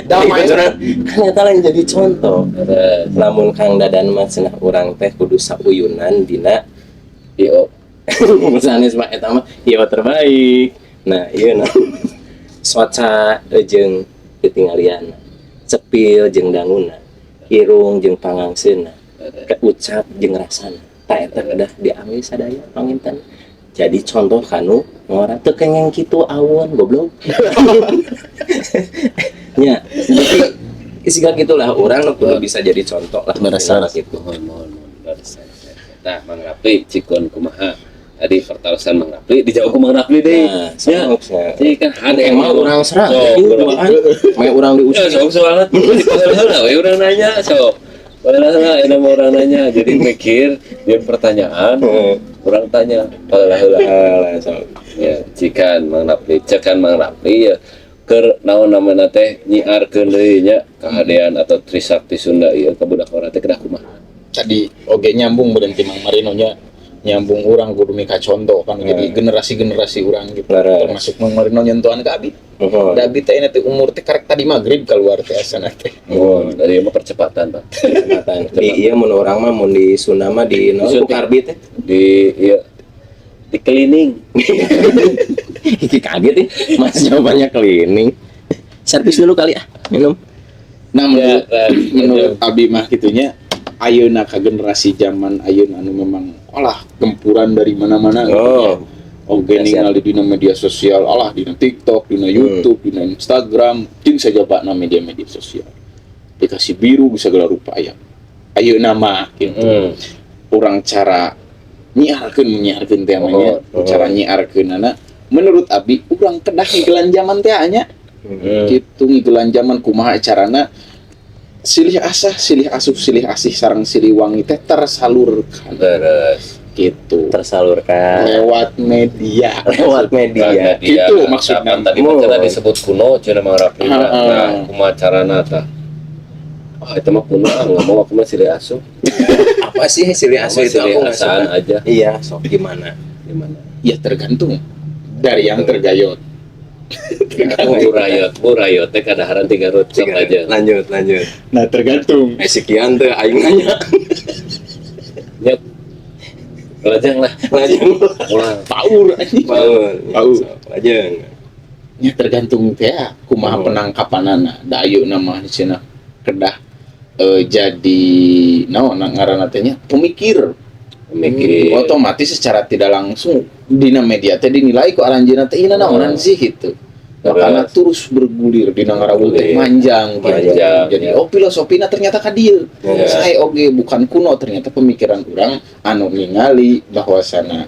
Damai. Kan eta lain jadi contoh. Leres. Lamun Kang Dadan mah cenah urang teh kudu sauyunan dina IO. Sanes mah, eta mah ieu terbaik. Nah, ieu nah. Soca jeung ketinggalian. Cepil jeung danguna. Irung jeung pangangseuna. Ucap jeung rasana. Tah, eta kedah diambil sadaya panginten. Jadi contoh kanu ngora teu kengeng kitu awon goblok. Nya, jadi siga gitulah urang nu kudu bisa jadi contoh lah. Leres. Gitu. Mohon mohon mohon, leres. Nah, Mang Rapli, cikon kumaha tadi pertarosan Mang Rapli dijawab ku Mang Rapli deh. Nah, sok ya. Jadi kan ada Emang urang serang, Sok, ieu urang. duaan. Mae urang Ya, diusir. sok soalnya heula we urang nanya, sok. Heula heula eta mah urang nanya. Jadi mikir dia pertanyaan, urang tanya heula heula. Alah, sok. Ya, cikan Mang Rapli, cekan Mang Rapli ya. Keur naon namana teh nyiarkeun deui nya kahadean atau Trisakti Sunda ieu ka budak urang teh kedah kumaha? Tadi oge nyambung berhenti Mang Marino nya, nyambung urang kudu mika contoh kan jadi generasi-generasi urang gitu, termasuk Mang Marino nyentuhan ke abi. Mohon. Da abi teh ini teh umur teh karek tadi maghrib keluar teh asana teh. Oh, dari mah percepatan, Pak. Percepatan. Di ieu mun urang mah, mun di Sunda mah di naon ku Disuntik. karbit teh. Di iya di cleaning. Iki kaget nih, Mas, jawabannya cleaning. Servis dulu kali ah, minum. Nah, menurut Ya, menurut abi mah gitunya, ayeuna ka generasi zaman ayeuna anu memang olah gempuran dari mana-mana gitu ya. Oge Dahsyat. ningali dina media sosial, alah dina TikTok, dina YouTube, dina Instagram, jeung sajabana media-media sosial. Aplikasi biru bisa segala rupa aya. Ayeuna mah gitu. Urang cara nyiarkeun, menyiarkeun teh namanya, cara nyiarkeun anak menurut abi urang kedah ngigelan zaman teh nya. Gitu, ngigelan zaman kumaha carana silih asah, silih asuh, silih asih sareng silih wangi teh tersalurkan Terus gitu Tersalurkan lewat media. Lewat media. Gitu maksudnya. Kapan tadi mah cenah disebut kuno cenah Mang Rapli. Heeh. Nah, kumaha carana tah? Ah, itu mah kuno, ah, nggak mau aku mah silih asuh. Apa sih silih asuh Aku mah itu? silih Aku nggak asaan suka. aja. Iya, sok gimana? Gimana? Ya tergantung dari yang tergayot. Burayot, burayot teh kadaharan tiga rut, sok aja. Lanjut, lanjut. Nah, tergantung. Eh, sekian tuh aing nanya. Ya. Lajeng lah. Lanjut. Ulang. Paur anjing. Bangun. Paur. Sok, lajeng. Ya tergantung teh kumaha penangkapanana. Da ayeuna mah cenah kedah jadi naon ngaranna teh nya, pemikir. Pemikir. Otomatis secara tidak langsung dina media teh dinilai ku aranjeunna teh ieu naonan sih gitu. Makanya terus bergulir dina ngarawul teh Bergulir. manjang gitu. Manjang, Jadi ya. oh, filosofina ternyata ka dieu. Ya. Saya oge bukan kuno ternyata pemikiran urang anu ningali bahwasana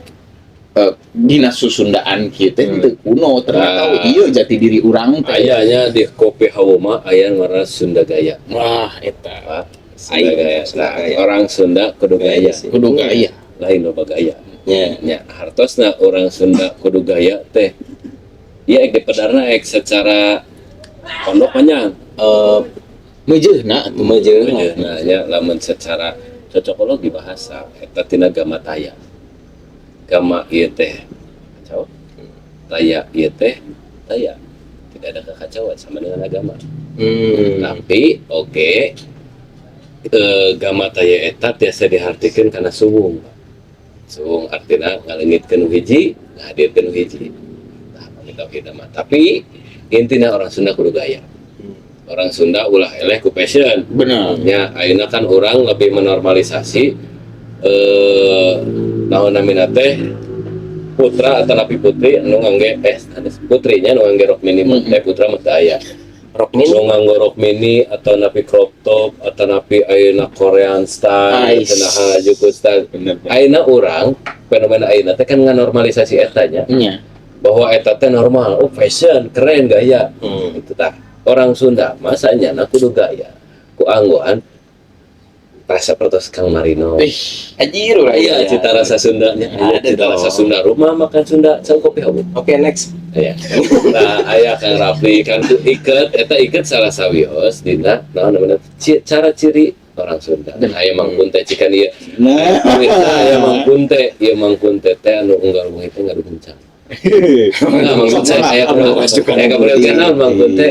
Dina susundaan kieu teh teu kuno ternyata. Ah. Oh, iya, jati diri urang teh. Ayanya di kopi hawa mah aya ngaranna Sunda Gaya. Wah, eta. Sunda Aing, Gaya. Sunda Nah, Gaya. orang Sunda kudu gaya. Gaya sih. Kudu gaya. Lain loba gaya. Ya. Nya hartosna orang Sunda kudu gaya teh. Ieu ek dipedarna ek secara pondok panjang. Meujeuhna atuh. Meujeuhna. Nah, nya lamun secara cocokologi bahasa eta tina gama taya. Gama ieu teh kacau. Taya ieu teh taya. Tidak ada kekacauan, sama dengan agama. Tapi oke, gama taya eta tiasa dihartikeun kana suwung. Suwung artina ngaleungitkeun nu hiji, ngahadirkeun nu hiji. Tah, pami tauhid mah. Tapi intina orang Sunda kudu gaya. Orang Sunda ulah eleh ku fashion. Bener. Ya, ayeuna kan orang lebih menormalisasi naon namina teh, putra atau napi putri anu ngangge, putrinya anu ngangge rok mini mah, teh putra mah teu aya. Rok mini. Nu nganggo rok mini atau napi crop top atau napi ayeuna Korean style Ais. atau nah Harajuku style. Bener. Ayeuna urang fenomena ayeuna teh kan nganormalisasi eta nya, bahwa eta teh normal, oh fashion, keren, gaya. Itu tah orang Sunda masanya na kudu gaya ku anggoan rasa protes Kang Marino. Ih, Anjir ulah. Iya, cita rasa Sundanya. Iya, Ada cita rasa dong. Sunda, rumah makan Sunda, sang kopi hawu. Oke, next. Iya. Nah, aya Kang Rafli kan tuh iket, eta iket salah sawios dina naon namanya cara ciri orang Sunda. Nah, aya Mang Kunte cikan ieu. Nah. Nah, aya Mang Kunte, ieu Mang Kunte teh anu unggal wengi teh ngaduguncang. Nah, Mang Kunte aya kumaha? Aya kabar kenal Mang Kunte.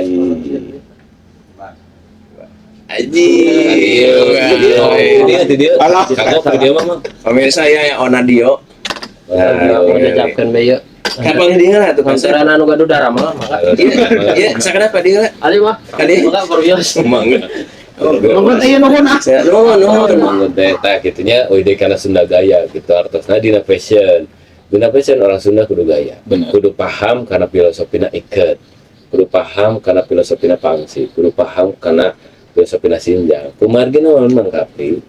Anjir. Iya, dia dia dia. Alah. Kagok ka dia mah, Mang. Pemirsa ya yang Onadio. Nah, Mau jajabkeun bae ieu. Kapan dia lah tuh konser? Konseran anu gaduh darama mangga. Iya, iya, sakedap ka dieu lah. Ali mah. Kali. Mangga perbios. Mangga. Nuhun, iya, nuhun ah. Nuhun, nuhun. Mang Kunte tah kitunya udah karena Sunda gaya gitu artosna dina fashion. Dina fashion orang Sunda kudu gaya. Bener. Kudu paham karena filosofina iket. Kudu paham karena filosofina pangsi, kudu paham karena filosofina sinjang. Kumargi naon, Mang Kapli?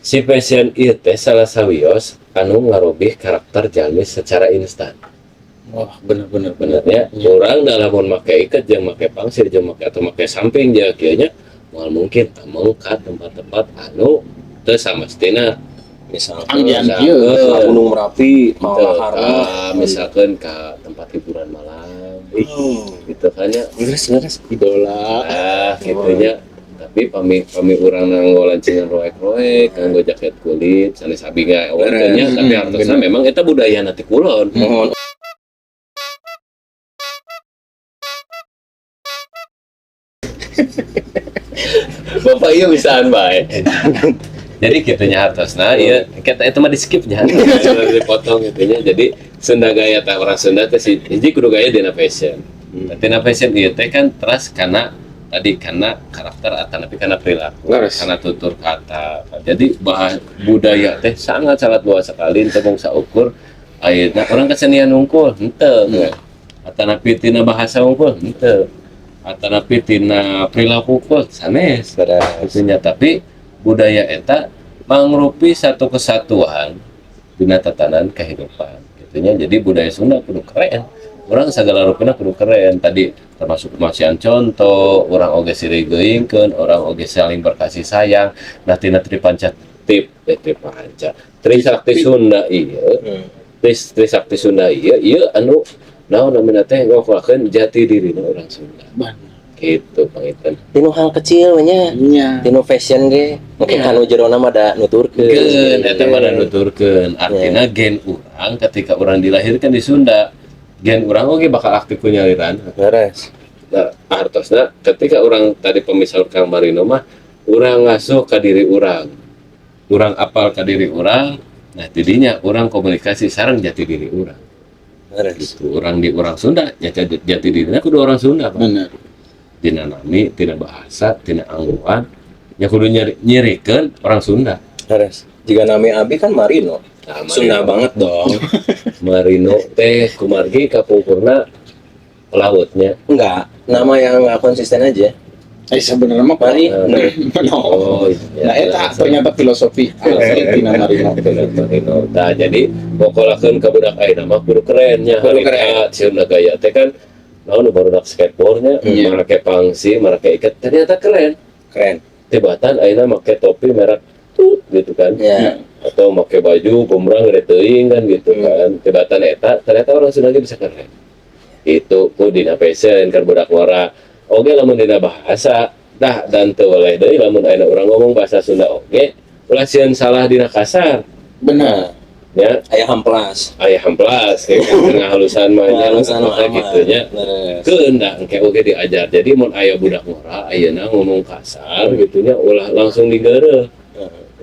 Si fashion ieu teh salah sawios anu ngarobih karakter jalmi secara instan. Wah, bener bener bener. Benernya orang dalam mun make iket jeung make pangsir jeung make atau make samping jeung kieu nya moal mungkin ameng ka tempat-tempat anu teu samestina. Misalkan Anggian kieu. ke Gunung Merapi, mau Teu, lahar. Misalkan ke tempat hiburan malam gitu kan ya. Leres, leres. Idola. Ah, gitunya. Tapi pami pami urang nganggo lancingan roek-roek, nganggo jaket kulit, sanes abi ngaewankeun nya, tapi hartosna memang eta budaya ti kulon. Mohon. Bapak iya bisaan bae. Jadi kitunya hartosna ieu kita itu mah di skip nya. Dipotong gitunya. Jadi Sunda gaya teh orang Sunda teh si hiji kudu gaya dina fashion. Dina fashion ieu teh kan teras karena tadi karena karakter atau tapi karena perilaku, karena tutur kata. Jadi bahas budaya teh sangat sangat luas sekali teu mung saukur ayeuna orang kesenian hungkul henteu. Atanapi tina bahasa hungkul henteu. Atanapi tina perilaku hungkul sanes. Itunya, tapi budaya eta mangrupi satu kesatuan dina tatanan kehidupan gitunya. Jadi budaya Sunda kudu keren, orang segala rupina kudu keren, tadi termasuk kemasian contoh orang oge silih geuingkeun, orang oge saling berkasih sayang. Nah, tina tripanca tip eh tripanca Trisakti Sunda ieu, Trisakti Sunda ieu ieu anu naon namina teh ngokolakeun jati dirina orang Sunda gitu, panginten. Tinu hal kecil we nya. Nya. Tinu fashion ge. Mungkin kanu jerona mah da nuturkeun. Gen eta mah da nuturkeun, artina gen urang ketika urang dilahirkan di Sunda, gen urang oge bakal aktif ku nyaliran. Leres. Nah, artosna ketika orang tadi pemisal Kang Marino mah urang ngasuh ka diri urang, urang apal ka diri urang, nah tidinya urang komunikasi sareng jati diri urang. Leres. Gitu, urang di urang Sunda ya jati dirina kudu orang Sunda, Pak. Bener. Tina nami, tina bahasa, tina angguan ya kudu nyirikeun orang Sunda. Leres. Jika nami abi kan Marino. Nah, Marino. Sunda banget dong. Marino teh kumargi kapungkurna pelautnya. Enggak, nama yang nggak konsisten aja. Eh, sebenarnya mah Mari. No. Oh, iya. Nah, eta ternyata filosofi asli tina Marino. Marino. Nah, jadi ngokolakeun ka budak ayeuna mah kudu keren nya. Kudu keren. Sieun gaya teh kan naon nu barudak skateboardnya, make pangsi, make ikat, ternyata keren. Keren. Tibatan ayeuna make topi merek tut gitu kan. Atau make baju gombrang gede teuing kan gitu kan. Tibatan eta ternyata orang Sunda ge bisa keren. Itu ku dina fashion keur budak ngora. Oge lamun dina bahasa dah dan teu boleh deui lamun ayeuna urang ngomong bahasa Sunda oge ulah sieun salah dina kasar Benar. Ya. Aya hamplas. Aya hamplas kayak ngahalusan mah nya. Halusan mah aman. Gitu nya. Leres. Keun da engke oge diajar. Jadi mun aya budak ngora ayeuna ngomong kasar gitu nya, ulah langsung digeureuh,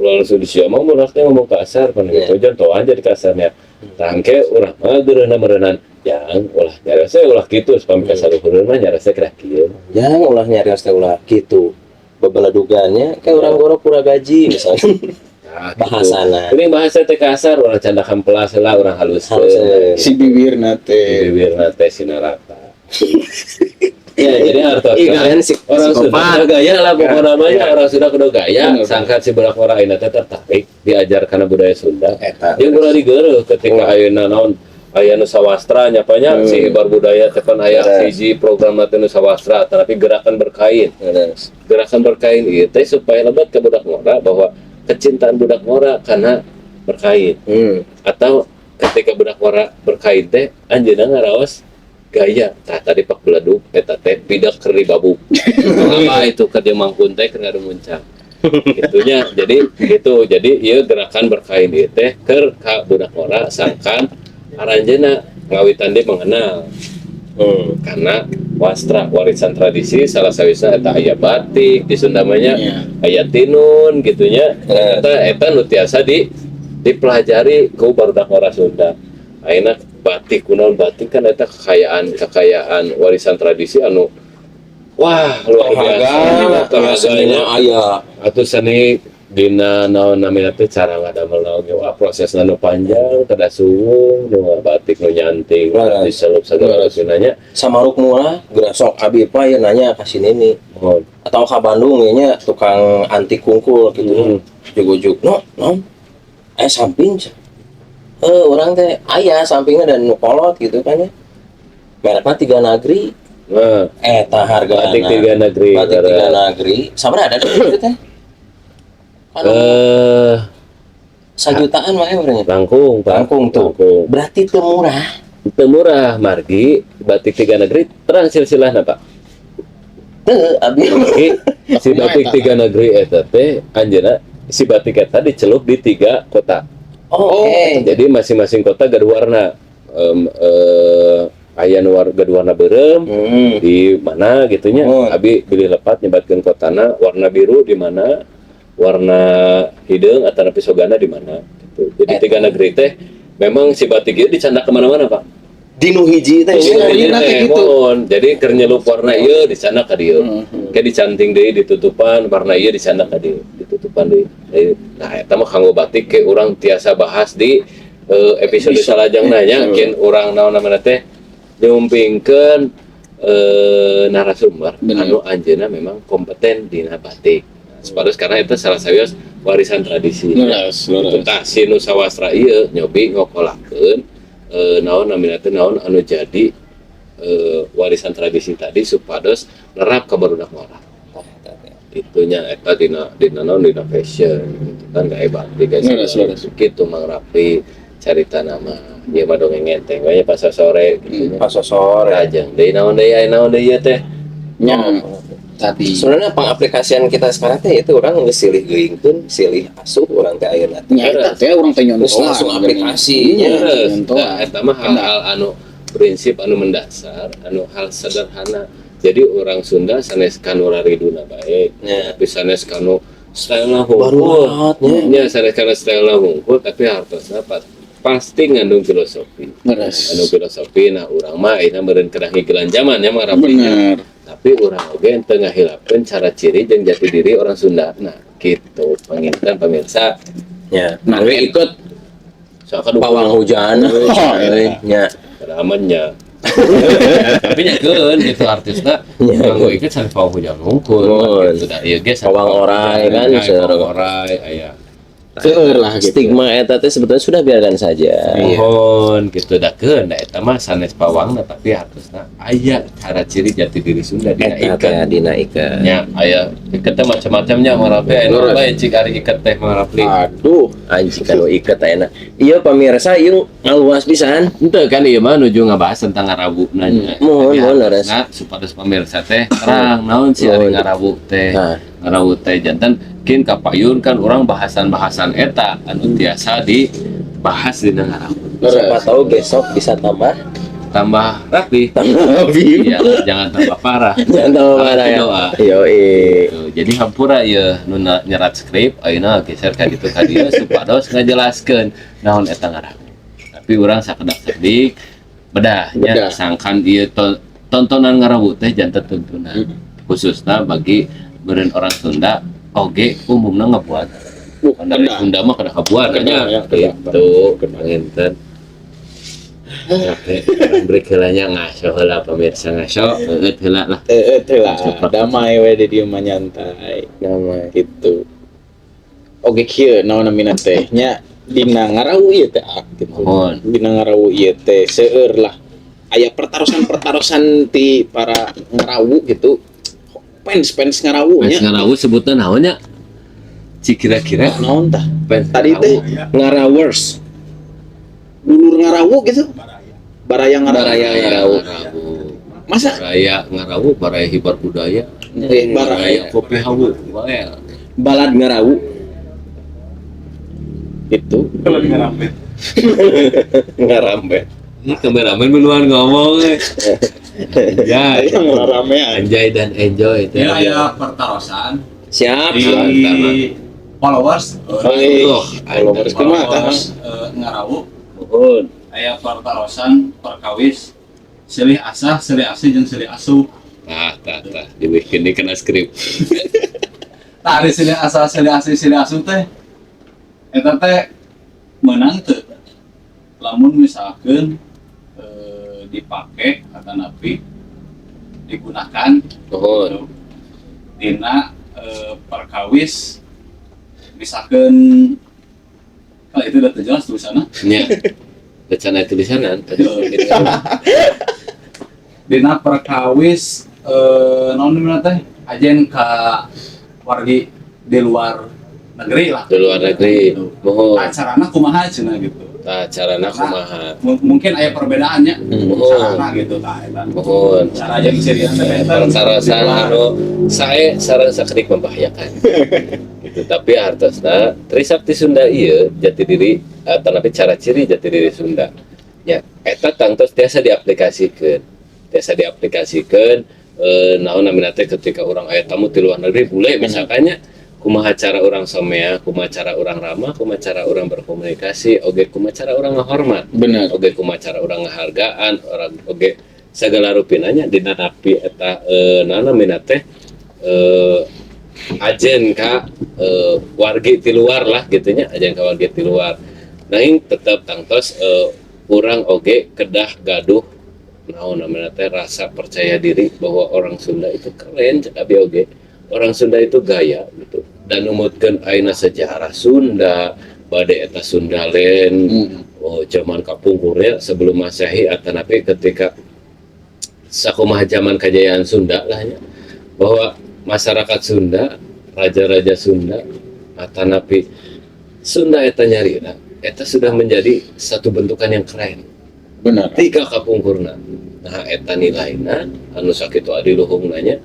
ulah langsung disieu mah budak teh ngomong kasar pan gitu, contohan jadi kasarnya. Tah, engke urang mah geureuhna meureunan yang ulah nyarios teh ulah kitu, supami kasaluhureun mah nyarios teh kira kieu. Jangan ulah nyarios teh ulah gitu. Bebeledugannya kayak orang gorok pura gaji misalnya. Nah, gitu. Bahasana. Ini bahasa teh kasar, urang candak hamplas lah, urang halus. Haluskeun. Si bibirna teh. Bibirna teh sinarata ya, jadi hartos Ih, kalian si orang Sunda psikopat. kudu gaya lah pokoknya namanya, orang Sunda kudu gaya. Sangkat si budak orang ayeuna teh tertarik diajar karena budaya Sunda. Eta. Dia ulah digeureuh ketika ayeuna naon aya nu sawastra nya nya, si hibar budaya teh pan aya hiji program teh nu sawastra, tapi gerakan berkain. Gerakan berkain ieu teh supaya lebat ke budak ngora bahwa kecintaan budak ngora karena berkain atau ketika budak ngora berkain teh anjeunna ngaraos gaya. Tah, tadi pak beleduk eta teh bidak keur dibabuk apa itu kerja mangkun teh keur ngarumuncang itunya. Jadi gitu, jadi ieu gerakan berkain ieu teh keur ka budak ngora sangkan aranjeuna ngawitan dia mengenal karena wastra warisan tradisi, salah sawisna eta aya batik di Sunda mah nya, aya tinun gitunya. Eta eta nu tiasa di dipelajari ku barudak ngora Sunda ayeuna. Batik kunaon, batik kan eta kekayaan kekayaan warisan tradisi anu wah luar biasa. Tohaga, senina aya. Atau seni dina naon namina teh, cara ngadamel naon ge wah prosesna nu panjang, kedah suwung nu batik nu nyanting diselup segala rupina nya. Samaruk murah, geura sok abi pa ya nanya ka sini nih. Oh. Atau ka Bandung ya nya, tukang antik kungkul gitu. Jug-jug, no, no. Eh, samping. Eh, orang teh aya sampingnya dan nu kolot gitu kan ya. Mereknya Tiga Nagri. Nah, Eta harga batik Tiga Negeri. Batik Tiga Nagri. Sabar ada deh gitu teh. Kan sajutaan mah ya urangnya. Langkung, Pak. Langkung tuh. Langkung. Berarti teu murah. Teu murah, margi batik Tiga Negeri terang silsilahna, Pak. Teu abi. Margi si batik Tiga Negeri eta teh anjeunna si batik eta dicelup di tiga kota. Oh, oke. Jadi masing-masing kota gaduh warna. Aya nu gaduh warna beureum di mana gitunya. Abi bilih lepat nyebatkeun kotana, warna biru di mana, warna hideung atau pisogana di mana gitu. Jadi Eta. Tiga Negeri teh memang si batik ieu dicandak kemana-mana, Pak. Di nu hiji teh. Iya, iya, iya, teh teh, gitu. mohon. Jadi keur nyelup warna ieu dicandak ka dieu. Kayak dicanting deui ditutupan warna ieu dicandak ka dieu, ditutupan deui. Jadi, nah eta mah kanggo batik ke urang tiasa bahas di episode salajengna nya, kin urang naon namana teh nyumpingkeun narasumber anu anjeunna memang kompeten dina batik. Supados karena itu salah satu warisan tradisi. Leres, Gitu. leres. Tah, si nu sawastra ieu nyobi ngokolakeun naon namina teh, naon anu jadi warisan tradisi tadi supados nerap ka barudak ngora. Itunya eta dina dina naon, dina fashion gitu kan, gaya batik, gaya Leres, leres. gitu. Mang Rapi carita nama ieu mah dongeng enteng we pas sore gitu nya. Pas sore. Lajeng deui naon deui, aya naon deui ieu teh? Nya tadi. Sebenarnya pengaplikasian kita sekarang teh itu orang geus silih geuingkeun, silih asuh urang teh ayeuna teh. Nya eta teh urang teh Terus nyontohan. langsung aplikasi. Iya, Terus, nyontohan. nah, eta mah hal-hal anu prinsip anu mendasar, anu hal sederhana. Jadi orang Sunda sanes kanu rariduna bae, tapi sanes kanu style Baru hungkul. banget nya. Nya sanes kanu style hungkul, tapi hartosna pasti ngandung filosofi. Leres. Anu filosofi, nah urang mah ayeuna meureun kedah ngigilan zaman ya mah rapinya. Tapi urang oge teu ngahilapkeun cara ciri jeung jati diri orang Sunda. Nah, gitu. Panginten pemirsa, Ya. Nah, Tapi ikut sok pawang hujan. Oh, Euy, eta. nya. Amannya. Tapi nya keun gitu artisna nganggo iket sanes pawang hujan hungkul Mohon. gitu da ieu ge sanes Pawang orai kan, Aya seur. pawang orai aya. Seueur lah gitu. Stigma eta teh sebetulnya sudah biarkan saja. Mohon gitu da keun da eta mah sanes pawangna, tapi harusna aya cara ciri jati diri Sunda dina Eta iket. Teh dina iket. Nya aya iket teh macam-macamnya, Mang Rapli, aya Leres. bae cik ari iket teh, Mang Rapli. Aduh, Anjing kan iket ayeuna. Ieu pamirsa ieu ngaluas pisan. Ente kan ieu mah nuju ngabahas tentang ngarawu nanya. Mohon, Jadi mohon, leres. harusna supados pamirsa teh terang naon sih ari Mohon. ngarawu teh. Nah. Ngarawu teh janten kin kapayun kan urang bahasan-bahasan eta anu tiasa dibahas dina ngarawu. Siapa tahu besok bisa tambah Tambah rapi. Tambah rapi. Iya, jangan tambah parah. Jangan tambah parah ya. Doa. Yoi. Gitu. Jadi hampura ieu nu nyerat skrip ayeuna geser ka ditu ka dieu supados ngajelaskeun naon eta ngarawu. Tapi urang sakedak sakedik bedah nya Bedah. Sangkan ieu tontonan ngarawu teh janten tuntunan. Khususna bagi beureun orang Sunda oge umumna ngebuat. Kan dari Kedah. Sunda mah kedah kabuat Kedah, nya. Ya, kedah. Gitu, panginten. Capek, urang break heula nya, ngaso heula pemirsa, ngaso, eueut heula lah. Eh, eh lah, damai we di dieu mah, nyantai. Damai. Gitu. Oke, kieu naon namina teh nya dina ngarawu ieu teh ah, gitu. Mohon. Dina ngarawu ieu teh seueur lah aya pertarosan-pertarosan ti para ngarawu gitu. Fans-fans ngarawu Fans nya. Ngarawu sebutna naon nya? Cik kira-kira Naon tah? Fans Tadi teh Ngarawers. Dulur ngarawu gitu. Baraya ngarawu. Baraya ngarawu. Ngarawu. Masa Baraya ngarawu, baraya hibar budaya, eh baraya baraya kopi hawu, wae. Balad ngarawu. Itu. Kalau ngerampet. Ngarampet. Ini kameramen duluan ngomong eh. Anjay. Yang ramean. Anjay dan enjoy Ini aya pertarosan Siap. di followers. Oh, iya. Oh, Followers kumaha tah? Followers ngarawu Mohon. Aya pertarosan perkawis silih asah, silih asih jeung silih asuh. Tah, tah, tah. Dibikin ini kena skrip. Tah, ari silih asah, silih asih, silih asuh teh eta teh meunang teu lamun misalkan dipake atanapi digunakan Mohon. gitu, dina perkawis misalkan kalau itu udah jelas tulisannya. Nya. Rencana tulisanan tadi. Dina perkawis naon namina teh ajen ka wargi di luar negeri lah. Di luar negeri. Gitu. Mohon. Acarana kumaha cenah gitu. Tah, carana kumaha? Mungkin aya perbedaannya Mohon. Carana gitu tah eta. Mohon. Cara jeung ciri teh benten. Pertarosan anu sae sareng sakedik membahayakan gitu, tapi hartosna Trisakti Sunda ieu jati diri atau cara ciri jati diri Sunda nya eta tangtos tiasa diaplikasikeun naon namina teh ketika orang aya tamu di luar negeri, bule misalkannya, kumaha cara orang somea, kumaha cara orang ramah, kumaha cara orang berkomunikasi, oge kumaha cara orang ngahormat. Bener. Oge kumaha cara orang ngahargaan orang, oge segala rupinanya dina napi eta naon namina teh ajen ka wargi di luar lah gitu nya, ajen ka wargi di luar. Nanging tetep tangtos urang oge kedah gaduh naon namina teh rasa percaya diri bahwa orang Sunda itu keren, cek abi oge orang Sunda itu gaya gitu, dan numutkeun ayeuna sejarah Sunda bade eta Sundaland. Oh, zaman kapungkurnya sebelum Masehi atau napi ketika sakumaha zaman kejayaan Sunda lah ya, bahwa masyarakat Sunda, raja-raja Sunda atau napi Sunda eta nyarina eta sudah menjadi satu bentukan yang keren. Tiga kapungkurna. Nah, eta nilaina anu sakitu adiluhungna nya,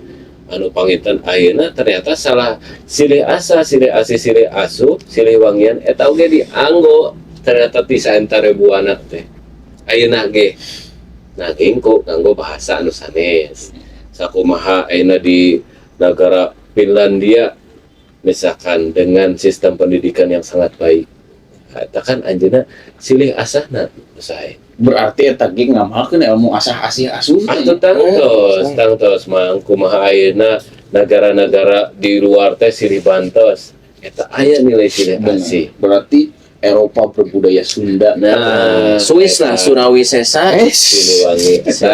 anu panginten ayeuna ternyata salah silih asah, silih asih, silih asuh, silih wangian eta oge dianggo ternyata ti saentare buana teh ayeuna ge. Nah, ku nganggo bahasa anu sanes, sakumaha ayeuna di negara Finlandia misalkan dengan sistem pendidikan yang sangat baik, eta kan anjeunna silih asahna sae. Berarti eta ge ngamalkeun ilmu asah asih asuh teh. Atuh tangtos, tangtos mang kumaha ayeuna negara-negara di luar teh silih bantos. Eta aya nilai silih Bener. asih. Berarti Eropa berbudaya Sunda. Nah, Swiss lah, Surawisesa. Siliwangi eta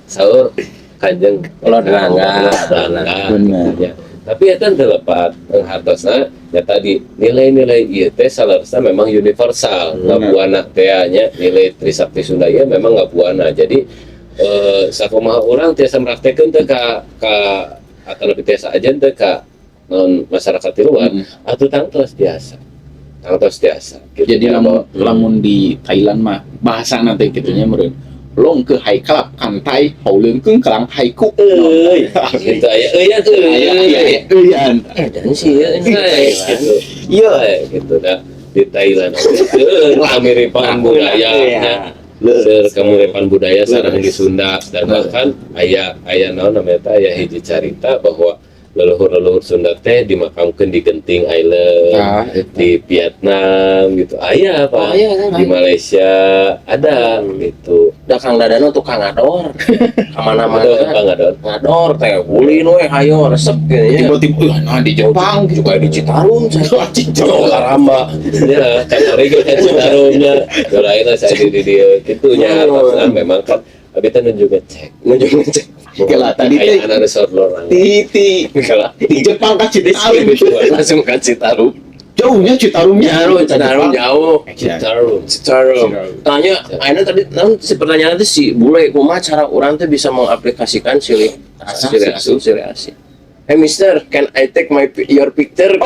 saur Kanjeng Lord Rangga. Rangga. Bener. Ya. Tapi eta teu lepat hartosna ya tadi nilai-nilai ieu teh saleresna memang universal, ngabuana teh nya nilai Trisakti Sunda ieu memang ngabuana. Jadi sakumaha urang tiasa meraktekeun teh ka atau lebih tiasa aja teh ka non masyarakat di luar atau tangtos biasa. Tangtos tiasa. Gitu Jadi ya, lamun lamun di Thailand mah bahasa nanti gitunya meureun. Long ke hai kalap kantai hauleungkeung kelang haiku. Euy, gitu aya euy ya Aya euy. aya euyan. Dan sih ya, ini Euy, gitu. Iya. Eh, gitu dah di Thailand oge seueur kamiripan budaya nya. Seueur kamiripan budaya sareng di Sunda dan bahkan aya aya naon namanya teh, aya hiji carita bahwa leluhur-leluhur Sunda teh dimakamkeun di Genting Highland, Tah, eta. di Vietnam gitu aya apa Oh, aya, kan? di Malaysia ada gitu. Da Kang Dadano tukang ngador. Kemana-mana. Ada apa ngadon? Ngador teh ulin we hayo resep gitu ya. Tiba-tiba wah, nah di Jepang gitu. Juga di Citarum saya. Citarum. Karamba. Ya, kamari ge kan Citarumnya. Lain saya di dieu kitu nya. Atasna memang kan abi teh nuju ngecek. Nuju ngecek. Kela tadi teh Aya anu resort lorang. ti ti Kela. di Jepang ka Citarum. Langsung ke Citarum. Jauhnya Citarumnya. Jauh, Citarum jauh. Citarum. Citarum. Tanya, ayeuna tadi naon si pertanyaan itu si bule kumaha cara urang teh bisa mengaplikasikan silih Asah, silih asuh silih asih. Hey mister, can I take your picture?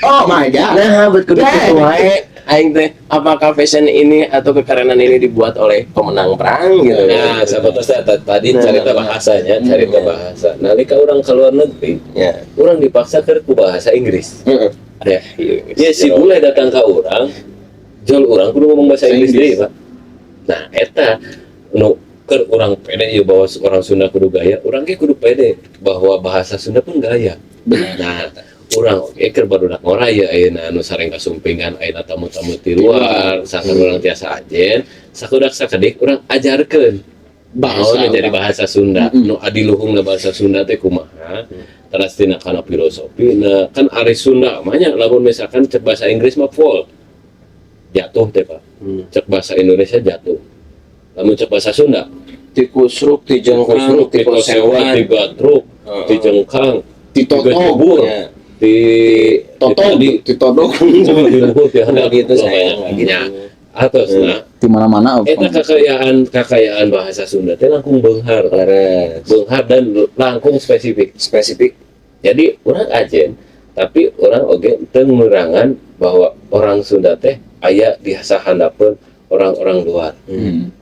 Oh my God. Nah, buat kudu kitu wae. Aing teh apakah fashion ini atau kekerenan ini dibuat oleh pemenang perang gitu? Nah, sahabat tadi Nah, cerita nah, bahasanya, cerita bahasa. Nalika orang ke luar negeri, Ya. orang dipaksa ke ku bahasa Inggris. Heeh. Ya, ya si bule datang ke orang, jual orang kudu ngomong bahasa Inggris deui, Pak. Nah, eta nu keur urang pede ieu bahwa orang Sunda kudu gaya, urang ge kudu pede bahwa bahasa Sunda pun gaya. Nah, urang oge keur barudak ngora ya ayeuna anu sareng kasumpingan ayeuna tamu-tamu ti luar, sakan urang tiasa ajen, sakudak sakedik urang ajarkeun Bahasa bahasa jadi urang. Bahasa Sunda nu adiluhungna bahasa Sunda teh kumaha, teras tina kana filosofi. Nah, kan ari Sunda mah nya lamun misalkan cek bahasa Inggris mah fall, jatuh teh, Pak. Cek bahasa Indonesia jatuh, lamun cek bahasa Sunda Ti kusruk, ti jengkang, ti ti kosewa, ti kosewan. gatruk, ti jengkang, ti Ti totog. gejebur, Ya. ti Totog, ti ti todog. di luhur, ti handap. Nggak gitu saya, nggak gitu. Nya. Atos nah Di mana-mana. eta kekayaan kekayaan bahasa Sunda teh langkung beunghar. Leres. Beunghar dan langkung spesifik. Spesifik. Jadi urang ajen, tapi urang oge teu ngurangan bahwa orang Sunda teh aya di sahandapeun orang-orang luar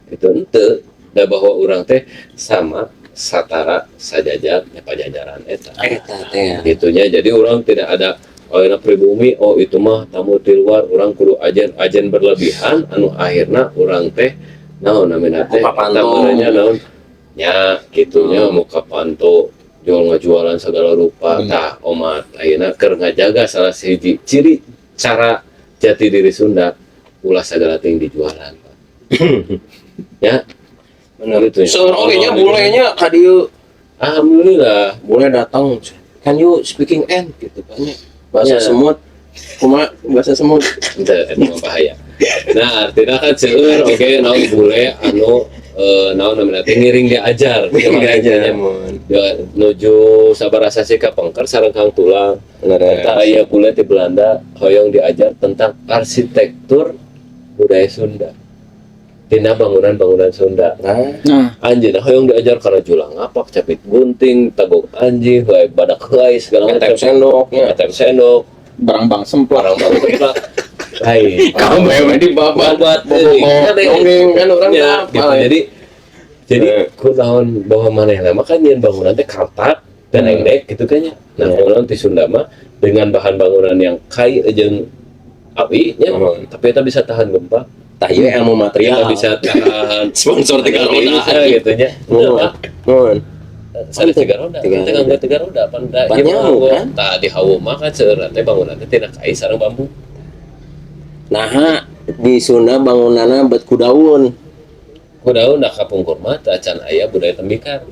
gitu ente da, bahwa urang teh sama satara sajajar nya pajajaran eta. Eta teh. Gitunya. Jadi orang tidak ada, oh enak pribumi, oh itu mah tamu di luar, urang kudu ajen ajen berlebihan anu akhirnya urang teh naon namanya teh Muka panto. eta naon nya gitunya, muka panto jual ngajualan segala rupa. Tah, omat ayeuna keur ngajaga salah sahiji ciri cara jati diri Sunda, ulah segala ting dijualan, Pak. Ya. Bener. Gitu ya. Seueur oge nya bulenya ka dieu. Alhamdulillah. Bule datang. Can you speaking and gitu kan ya. Bahasa semut. Kumaha bahasa semut? Itu mah bahaya. Nah, artinya kan seueur oge naon bule anu naon namanya teh ngiring diajar. Ngiring diajar. Ya, nuju sabaraha sasih kapengker sareng Kang Tulang. Leres. Eta aya bule di Belanda hoyong diajar tentang arsitektur budaya Sunda. Tina bangunan-bangunan Sunda. Nah, Nah, Anjeunna hoyong diajar karena julang ngapak, capit gunting, tagok anjing, helai badak helai segala ngetep macam. sendoknya. Ngetep sendok, barang-bang semplak. barang bang semplak. Lain. Kamu memang di babat. Babat euy. Bobo dongeng kan orang Ya, apa gitu. Jadi kunaon bahwa manehna mah kan nyeun bangunan teh kartak dan endek gitu kan ya. Nah, bangunan di Sunda mah dengan bahan bangunan yang kai jeung awi nya, tapi eta bisa tahan gempa, Tah ieu ilmu material. eta bisa tahan Sponsor tiga roda. Bisa gitu nya. Nuhun. Nuhun. Sana tiga roda, Tiga teu nganggo tiga roda, pan da Pan ieu mah nyamuk, nganggo. kan? Tah, di hawu mah kan seueurna teh bangunan teh tina kai sareng bambu. Nah, di Sunda bangunanna bet ku daun. Ku daun da kapungkur mah teh acan aya budaya tembikar.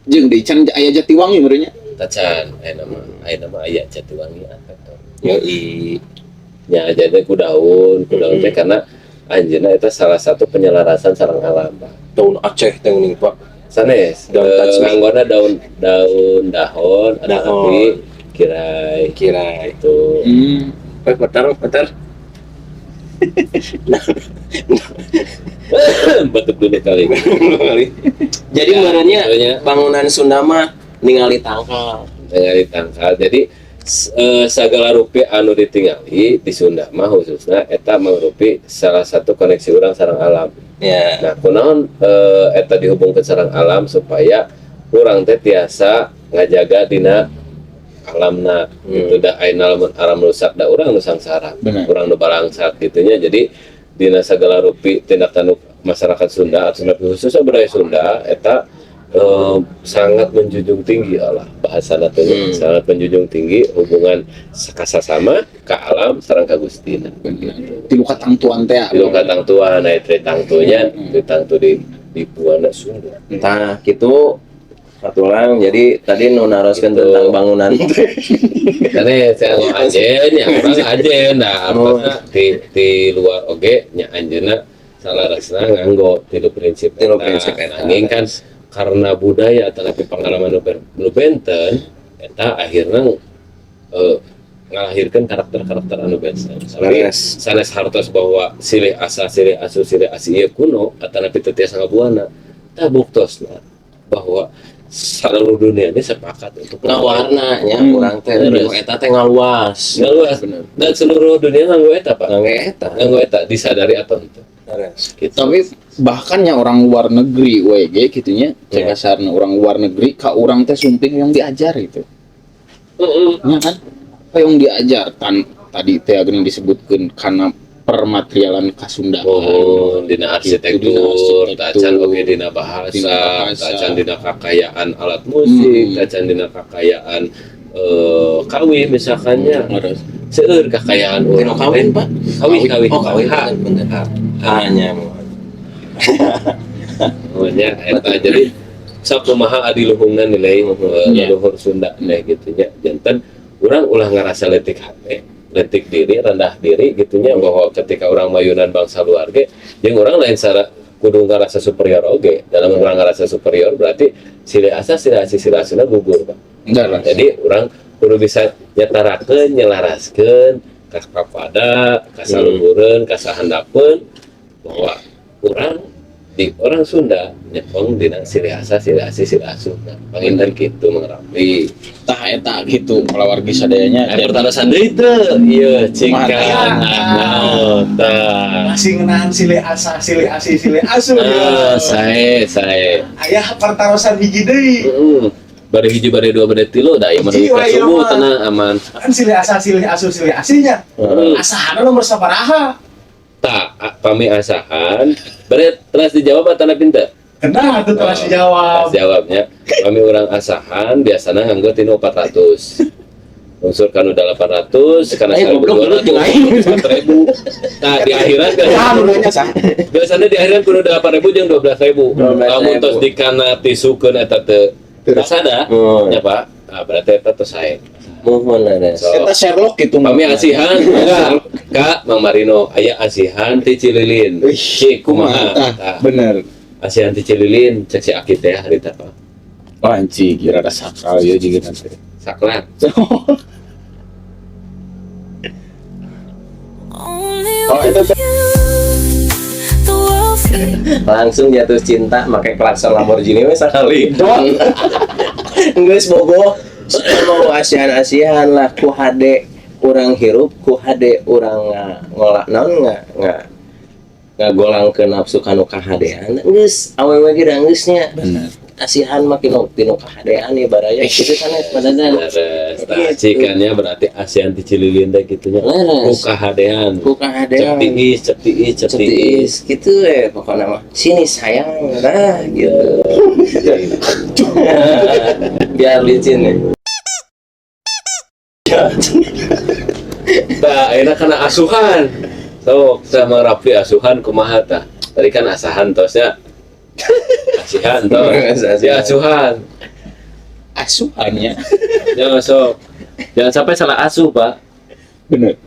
Jeung di can aya Jatiwangi meureun nya. Tacan, aya nama aya Jatiwangi apa tuh. Yoi. Ya, jadi ku daun teh karena anjeunna eta salah satu penyelarasan sareng alam, Pak. Daun Aceh teh geuning, Pak. Sanes, Daun touch me. Nganggona daun daun dahon atau Dahon. Tapi kirai. Kirai. Itu. Eh, bentar, bentar. Batuk dulu kali. Jadi Ya, meureunnya betulnya. bangunan Sunda mah ningali tangkal. Ningali tangkal. Jadi segala rupi anu ditingali di Sunda mah khususnya eta mangrupi salah satu koneksi urang sareng alam. Nah, kunaon eta dihubungkeun sareng alam? Supaya urang teh tiasa ngajaga dina alamna gitu, da ayeuna lamun alam rusak, da urang nu sangsara. Urang nu balangsak gitu nya. Jadi dina segala rupi tindak tanduk masyarakat Sunda atau lebih khususnya budaya Sunda eta sangat menjunjung tinggi Allah bahasana teh nya, sangat menjunjung tinggi hubungan kasasama ka alam sareng ka Gustina. Bener. Tilu katangtuan teh. Tilu katangtuan, nah tritangtunya, tritangtu di Buana Sunda. Entah gitu satulang. Jadi tadi nu naroskeun Gitu. tentang bangunan. Karena saya mau ajen ya, urang ajen, nah apa di luar oge nya anjeunna salarasna nganggo tilu prinsip Tilu eta. Prinsip eta. Nanging kan karena budaya atau tapi pengalaman nu benten eta akhirnya ngalahirkan karakter-karakter anu benten. Tapi sanes hartos bahwa silih asah, silih asuh, silih asih ieu kuno atau tapi teu tiasa ngabuana. Tah, buktosna bahwa seluruh dunia ini sepakat untuk Ngawarnanya urang teh eta teh ngaluas. Ngaluas. Dan seluruh dunia nganggo eta, Pak. Ngangge eta. Nganggo eta, disadari atau henteu. Gitu. Tapi bahkan ya orang luar negeri WG gitunya, cek kasarna orang luar negeri ka urang teh sumping yang diajar gitu. Ya kan? Apa yang diajar tan tadi teh geuning disebutkeun karena permaterialan Kasundaan. Oh, dina arsitektur, Gitu, dina arsitektur. tacan oge dina bahasa, Dina bahasa. tacan dina kakayaan alat musik, tacan dina kakayaan kawih misalkannya. Seueur kakayaan Dina urang kawin, teh. Pak? Kawih, kawih. Oh, kawin, Ha. bener, bener. Hanya. Oh, nya eta jadi sok kumaha adiluhungna nilai leluhur Sunda teh gitu nya. Janten urang ulah ngarasa letik hate, letik diri, rendah diri gitu nya, bahwa ketika urang mayunan bangsa luar ge jeung urang lain sara kudu ngarasa superior oge. Dalam urang ngarasa superior berarti silih asah, silih asih, silih asuhna gugur, Pak. Bener. Jadi urang kudu bisa nyetarakeun, nyelaraskeun ka kapada, ka saluhureun, ka sahandapeun bahwa urang di orang Sunda nyepeng dina silih asah, silih asih, silih asuh. Nah, panginten kitu, Mang Ramli. Tah, eta gitu kalawargi sadayanya. Eh, pertarosan deui teu? Ieu cikan. Nah, tah. Masih ngeunaan silih asah, silih asih, silih asuh Ah, ya. sae, sae. Aya pertarosan hiji deui. Heeh. Bari hiji, bari dua, bari tilu, da ieu mah Hiji ka we ieu subuh mah. tenang aman. Kan silih asah, silih asuh, silih asihnya. Asahanna nomor sabaraha? Tak, pami asahan. Bari terus dijawab atau pinter? Kena tuh telah dijawab. Terus jawabnya, kami orang asahan biasanya nganggo tinu 400. Unsur kanu 800, karena Eh, goblok, gelut jeung aing. 4000. Nah, di akhiran kan Ah, nu nanya sah. biasanya di akhiran kudu 8000 jeung 12.000. 12.000. Lamun tos dikana tisukeun eta teu tasada, ya Pak. Nah, berarti eta tos sae. Mohon ada. So, Eta Sherlock gitu. kami asihan enggak Kak Mang Marino, aya asihan ti Cililin. Wih, Cik kumaha? Tah, Tah, bener. asihan ti Cililin cek si Aki teh harita, Pak. Oh, anjing, kira ada sakral ya juga nanti. Saklar. Only Oh, itu with you, the world feels Langsung jatuh cinta make klakson Lamborghini we sakali. Geus bogo mau asihan-asihan lah, ku hade urang hirup, ku hade urang ngolak naon nga ngagolang ke nafsu kanu kahadean, geus awewe ge da geus nya. Bener. Asihan mah tinu kahadean ya baraya kitu sanes padadan. Leres. Tah, Gitu. cikannya berarti asihan ti Cililin teh kitu nya. Leres. Ku kahadean. Ku kahadean. Cep tiis, cep tiis, cep tiis. Tiis gitu ya pokoknya mah, sini sayang, nah gitu biar licin ya. Tah, ayeuna kana asuhan. Sok sama Rafli, asuhan kumaha tah? Tadi kan asahan tosnya. Asihan tos. Ya asuhan. Asuhannya. Ya sok. Jangan sampai salah asuh, Pak. Bener.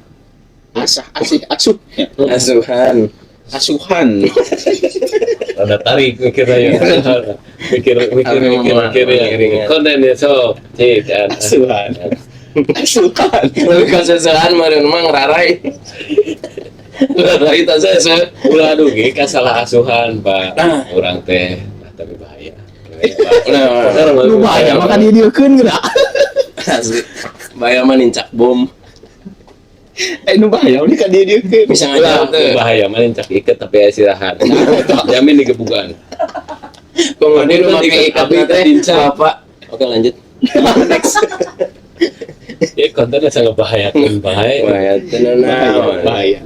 Asah asih asuh nya. Asuhan. Asuhan. Rada tarik mikirnya ya. Mikir mikir mikir mikir ya. Konten ya sok. Cik kan. Asuhan. Asuhan. Lebih kasesehan meureun mah ngararai. Ngararai tas sese. Ulah dugi ka salah asuhan, Pak. Nah. Urang teh, nah, tapi bahaya. Nah, Nu bahaya mah kan didieukeun geura. Asli. Bahaya mah nincak bom. Eh, nu bahaya ini kan didieukeun. Bisa Ulah ngajak teh. Bahaya mah nincak iket tapi aya sirahan. Jamin digebugan. Kemudian nu make Iket ikat abi teh nincak. Bapak. Oke, lanjut. Next. Ya kontennya sangat bahayakeun bae. Bahaya tenan naon. Bahaya.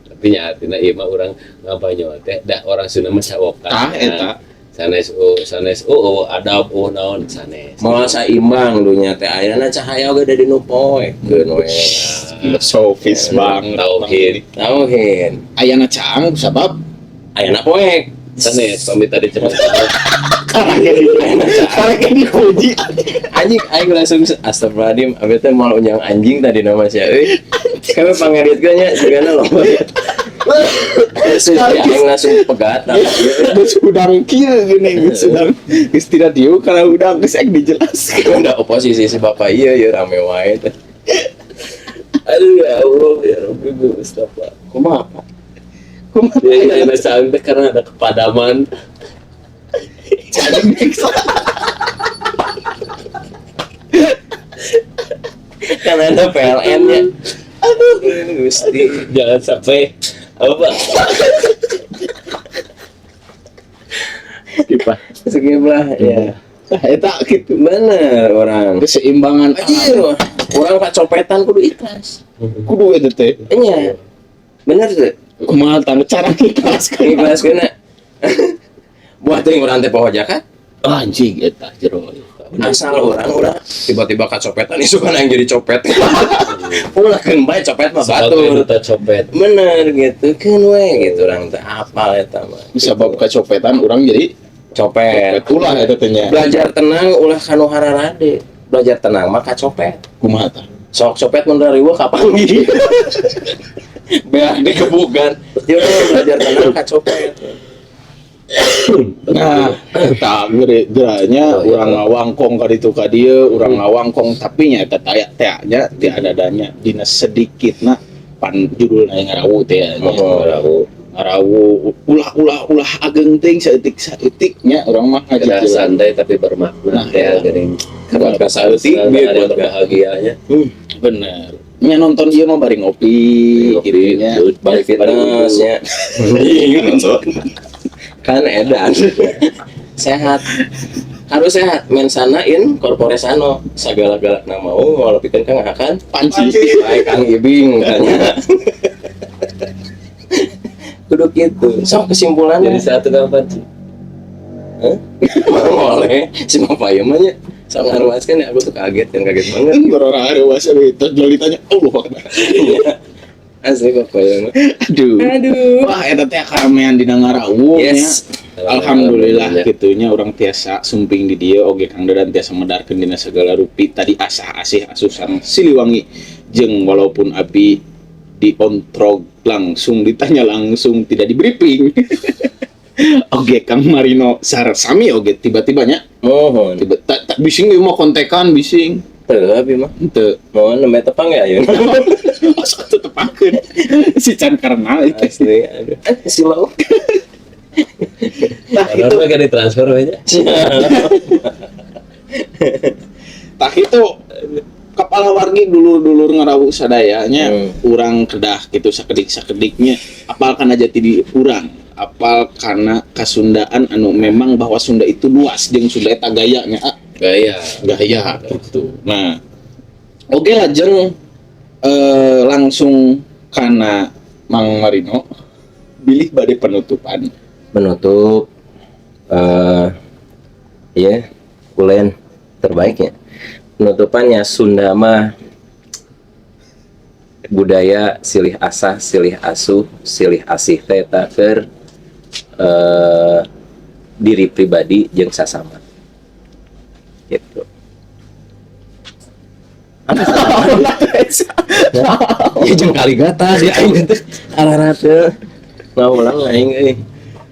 Tapi nya artinya ieu mah urang ngabanyo teh da orang Sunda mah cawokan. Tah eta. Sanes oh, sanes oh, oh adab oh naon sanes. Moal saimbang dunya teh, ayana cahaya oge da dinu poek keun we. Filosofis banget. Tauhid. Tauhid. Ayana caang sabab Ayana poek. Sanes pamit tadi cenah. Karena dipuji. Anjing, aing langsung astagfirullahaladzim, abi teh moal unjang anjing tadi nama sia euy. Kami pangeritkeun nya sigana loba. Terus aing langsung pegat. Geus hudang kieu geuning, geus hudang, geus tidak dieu karena hudang geus ek dijelaskeun. Udah oposisi si bapak iya ya rame wae teh. Aduh ya Allah ya Rabbi Mustafa. Kumaha, Pak? Kumaha? Ya ya caang teh karena ada kepadaman. Jadi next. Karena ada PLN nya. Aduh, Gusti. Jangan sampai apa? Skip lah. Skip lah ya. Nah, eta gitu. Bener orang. Keseimbangan. Anjir, orang kacopetan kudu ikhlas. Kudu eta teh. Nya. Bener tuh. Kumaha tah cara ikhlas? Ikhlas kena. Buat yang orang teh poho zakat. Anjing eta jero. Asal orang ulah tiba-tiba kacopetan isukan yang jadi copet. Ulah keun bae copet mah batur. Batur copet. Bener gitu kan we gitu orang teh apal eta mah. Sabab kacopetan urang jadi copet. Ulah eta teh nya. Belajar tenang ulah kanu hararade. Belajar tenang mah kacopet. Kumaha tah? Sok copet mun riweuh kapanggih. Beak dikebugan. Ya belajar tenang kacopet. Nah, tak geranya Oh, iya. urang ngawangkong ka ditu ka dieu, urang ngawangkong tapi nya eta taya teh nya ti adadanya dina sedikitna pan judulna ngarawu teh nya. Oh. Ngarawu. Ngarawu ulah-ulah ulah ageng teuing saeutik-saeutik nya urang mah Kedah ngaji. Santai tapi bermakna Nah, teh iya. geuning. Buat ka saeutik bieu ada buat ka. berbahagianya. Bener. Nya nonton ieu mah bari ngopi Ngopi, gitu nya. Balik fitness nya. Kan edan. Sehat. Harus sehat. Mensana in corpore sano. Sagala-galana mau walau pikeun kang akan Panci. baik Kang Ibing tanya. Kudu gitu. Sok kesimpulannya. Jadi satu kang panci. Hah? Boleh. Si bapak ieu mah nya. Sok ngaruaskeun ya, aku tuh kaget kan, kaget banget. Orang areuwas we terus ditanya Allah Akbar. Asli bapak ieu mah. Aduh. Aduh. Wah, eta teh karamaian dina ngarawu nya. Yes. Alhamdulillah gitunya urang tiasa sumping di dieu oge Kang Dadan tiasa medarkeun dina segala rupi tadi asah asih asuh sareng Siliwangi jeung walaupun abi diontrog langsung ditanya langsung tidak di briefing. Oge Kang Marino sami oge tiba-tibanya Mohon. tiba tak tak bising ieu mah kontekan bising Teu abi mah. henteu. Mohon nembe tepang ya ayeuna. Masa teu tepakeun si can karena itu. Asli aduh. Eh, si lau. Nah, Karena itu mereka ditransfer we nya. Tah itu kepala wargi dulur-dulur ngarawu sadayanya urang kedah gitu sakedik-sakediknya apal kana jati di urang, apal karena kasundaan anu memang bahwa Sunda itu luas jeung Sunda eta gayanya ah, Gaya. Gaya gitu. Nah, oke lajeng langsung kana Mang Marino bilih bade penutupan. Menutup ya kulen terbaiknya penutupannya Sunda mah budaya silih asah silih asuh silih asih teh keur diri pribadi jeung sasama gitu. Ya jeung kali gatas ya aing teh. Ararat teh. Ngawulang aing euy.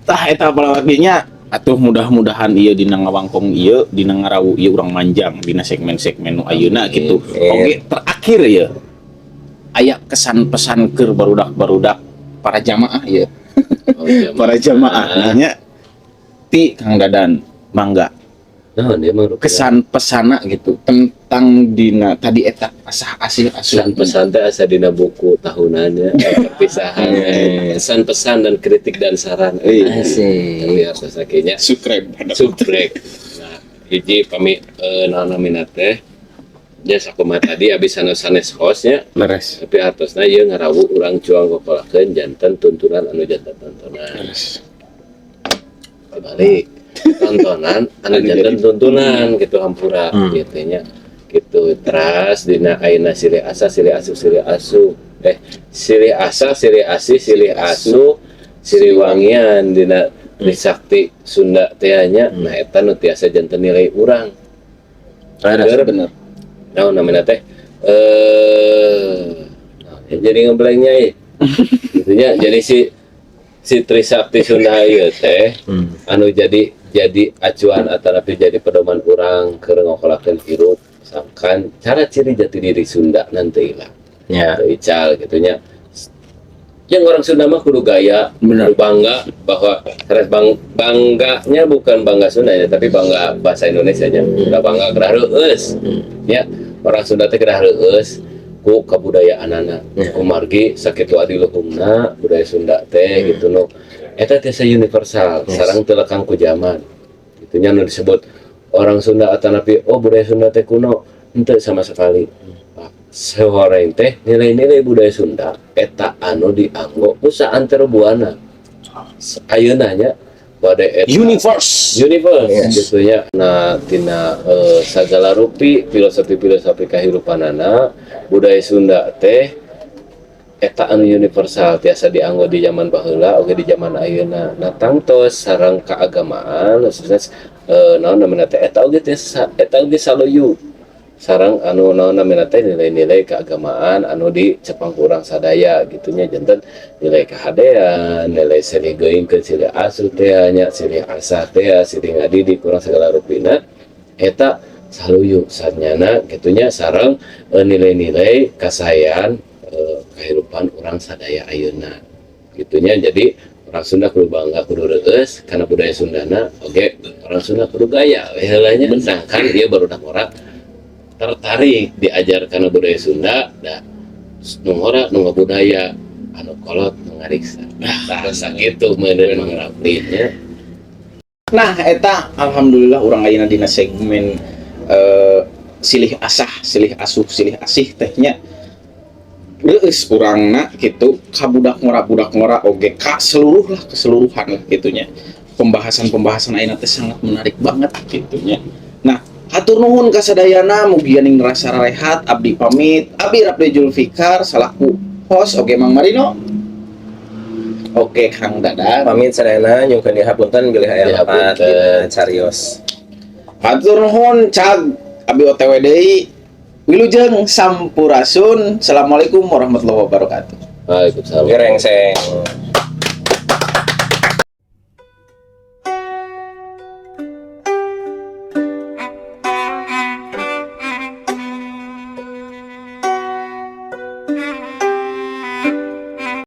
Tah, eta palawarginya atuh, mudah-mudahan ieu dina ngawangkong ieu, dina ngarawu ieu, urang manjang dina segmen-segmen nu ayeuna gitu. Amin. Oke, terakhir ya, aya kesan pesan keur barudak-barudak para jamaah ya? Oh, jamaah. Para jamaah nanya ti Kang Dadan, mangga. Naon dia mah rupiah. Kesan pesana gitu tentang dina tadi eta asah asih asuh. Kesan pesan teh asa dina buku tahunannya perpisahan, kesan pesan dan kritik dan saran. Iya. Asik. Tapi harus kayaknya Subscribe. Subrek. Nah, hiji pami naon namina teh nya, sakumaha tadi abis sanes sanes hostnya. Leres. Tapi artosna ieu ngarawu urang cuang kokolakeun janten tuntunan anu janten tontonan. Leres. Dibalik, tontonan anu Anu janten jadi tuntunan gitu, hampura gitu nya gitu. Teras dina ayeuna silih asah silih asuh silih asuh eh silih asah silih asih silih asuh silih wangian dina Trisakti Sunda teh nya. Nah, eta nu tiasa janten nilai urang. Leres. Bener. Naon namanya teh, nah, jadi ngeblanknya ya gitu nya. Jadi si si Trisakti Sunda ieu teh anu jadi acuan atau tapi jadi pedoman urang keur ngokolakeun hirup, sangkan cara ciri jati diri Sunda nanti hilang. Ya. Atau ical gitu nya. Yang orang Sunda mah kudu gaya, kudu bangga bahwa teres bangganya bukan bangga Sunda ya, tapi bangga bahasa Indonesia nya. Udah bangga kedah reueus. Ya, orang Sunda teh kedah reueus ku kabudayaanana. Kumargi sakitu adiluhungna budaya Sunda teh gitu nu. Eta teh universal, sareng teu lekang ku zaman. Itunya nu disebut orang Sunda atau napi oh budaya Sunda teh kuno, henteu sama sekali. Sehoreng teh nilai-nilai budaya Sunda eta anu dianggo ku saantero buana. Ayeuna nya bade eta Universe. Universe Yes. gitu ya. Nah, tina sagala rupi filosofi-filosofi kahirupanana budaya Sunda teh eta anu universal, tiasa dianggo di zaman baheula oge di zaman ayeuna. Nah, tangtos sareng keagamaan khususnya naon namina teh, eta oge tiasa, eta oge saluyu sareng anu naon namina teh nilai-nilai keagamaan anu dicepang ku urang sadaya gitu nya. Janten nilai kehadean, nilai silih geuingkeun, silih asuh teh nya, silih asah teh, silih ngadidik kurang segala rupina eta saluyu sanyana gitu nya sareng nilai-nilai kasayan kehidupan urang sadaya ayeuna gitu nya. Jadi orang Sunda kudu bangga, kudu reueus karena budaya Sundana. Oke, orang Sunda kudu gaya we heula nya, sangkan dia baru ora tertarik diajar karena budaya Sunda da nu ngora nu budaya anu kolot nu ngariksa. Nah, sakitu meureun Mang Rapli nya. Nah, eta alhamdulillah urang ayeuna dina segmen silih asah, silih asuh, silih asih teh nya. Reueus urangna gitu ka budak ngora, budak ngora oge ka seluruh lah, keseluruhan lah gitu nya. Pembahasan-pembahasan ayeuna teh sangat menarik banget gitu nya. Nah, hatur nuhun ka sadayana, mugia ning rasa rehat. Abdi pamit. Abdi Rabdi Julfikar salaku host, oge Mang Marino. Oke, Kang Dadan. Pamit sadayana, nyungkeun dihapunten bilih aya Ya, lepat hapunten. dina carios. Hatur nuhun cag, abi OTW deui. Wilujeng sampurasun. Assalamualaikum warahmatullahi wabarakatuh. Waalaikumsalam. Gerengseng.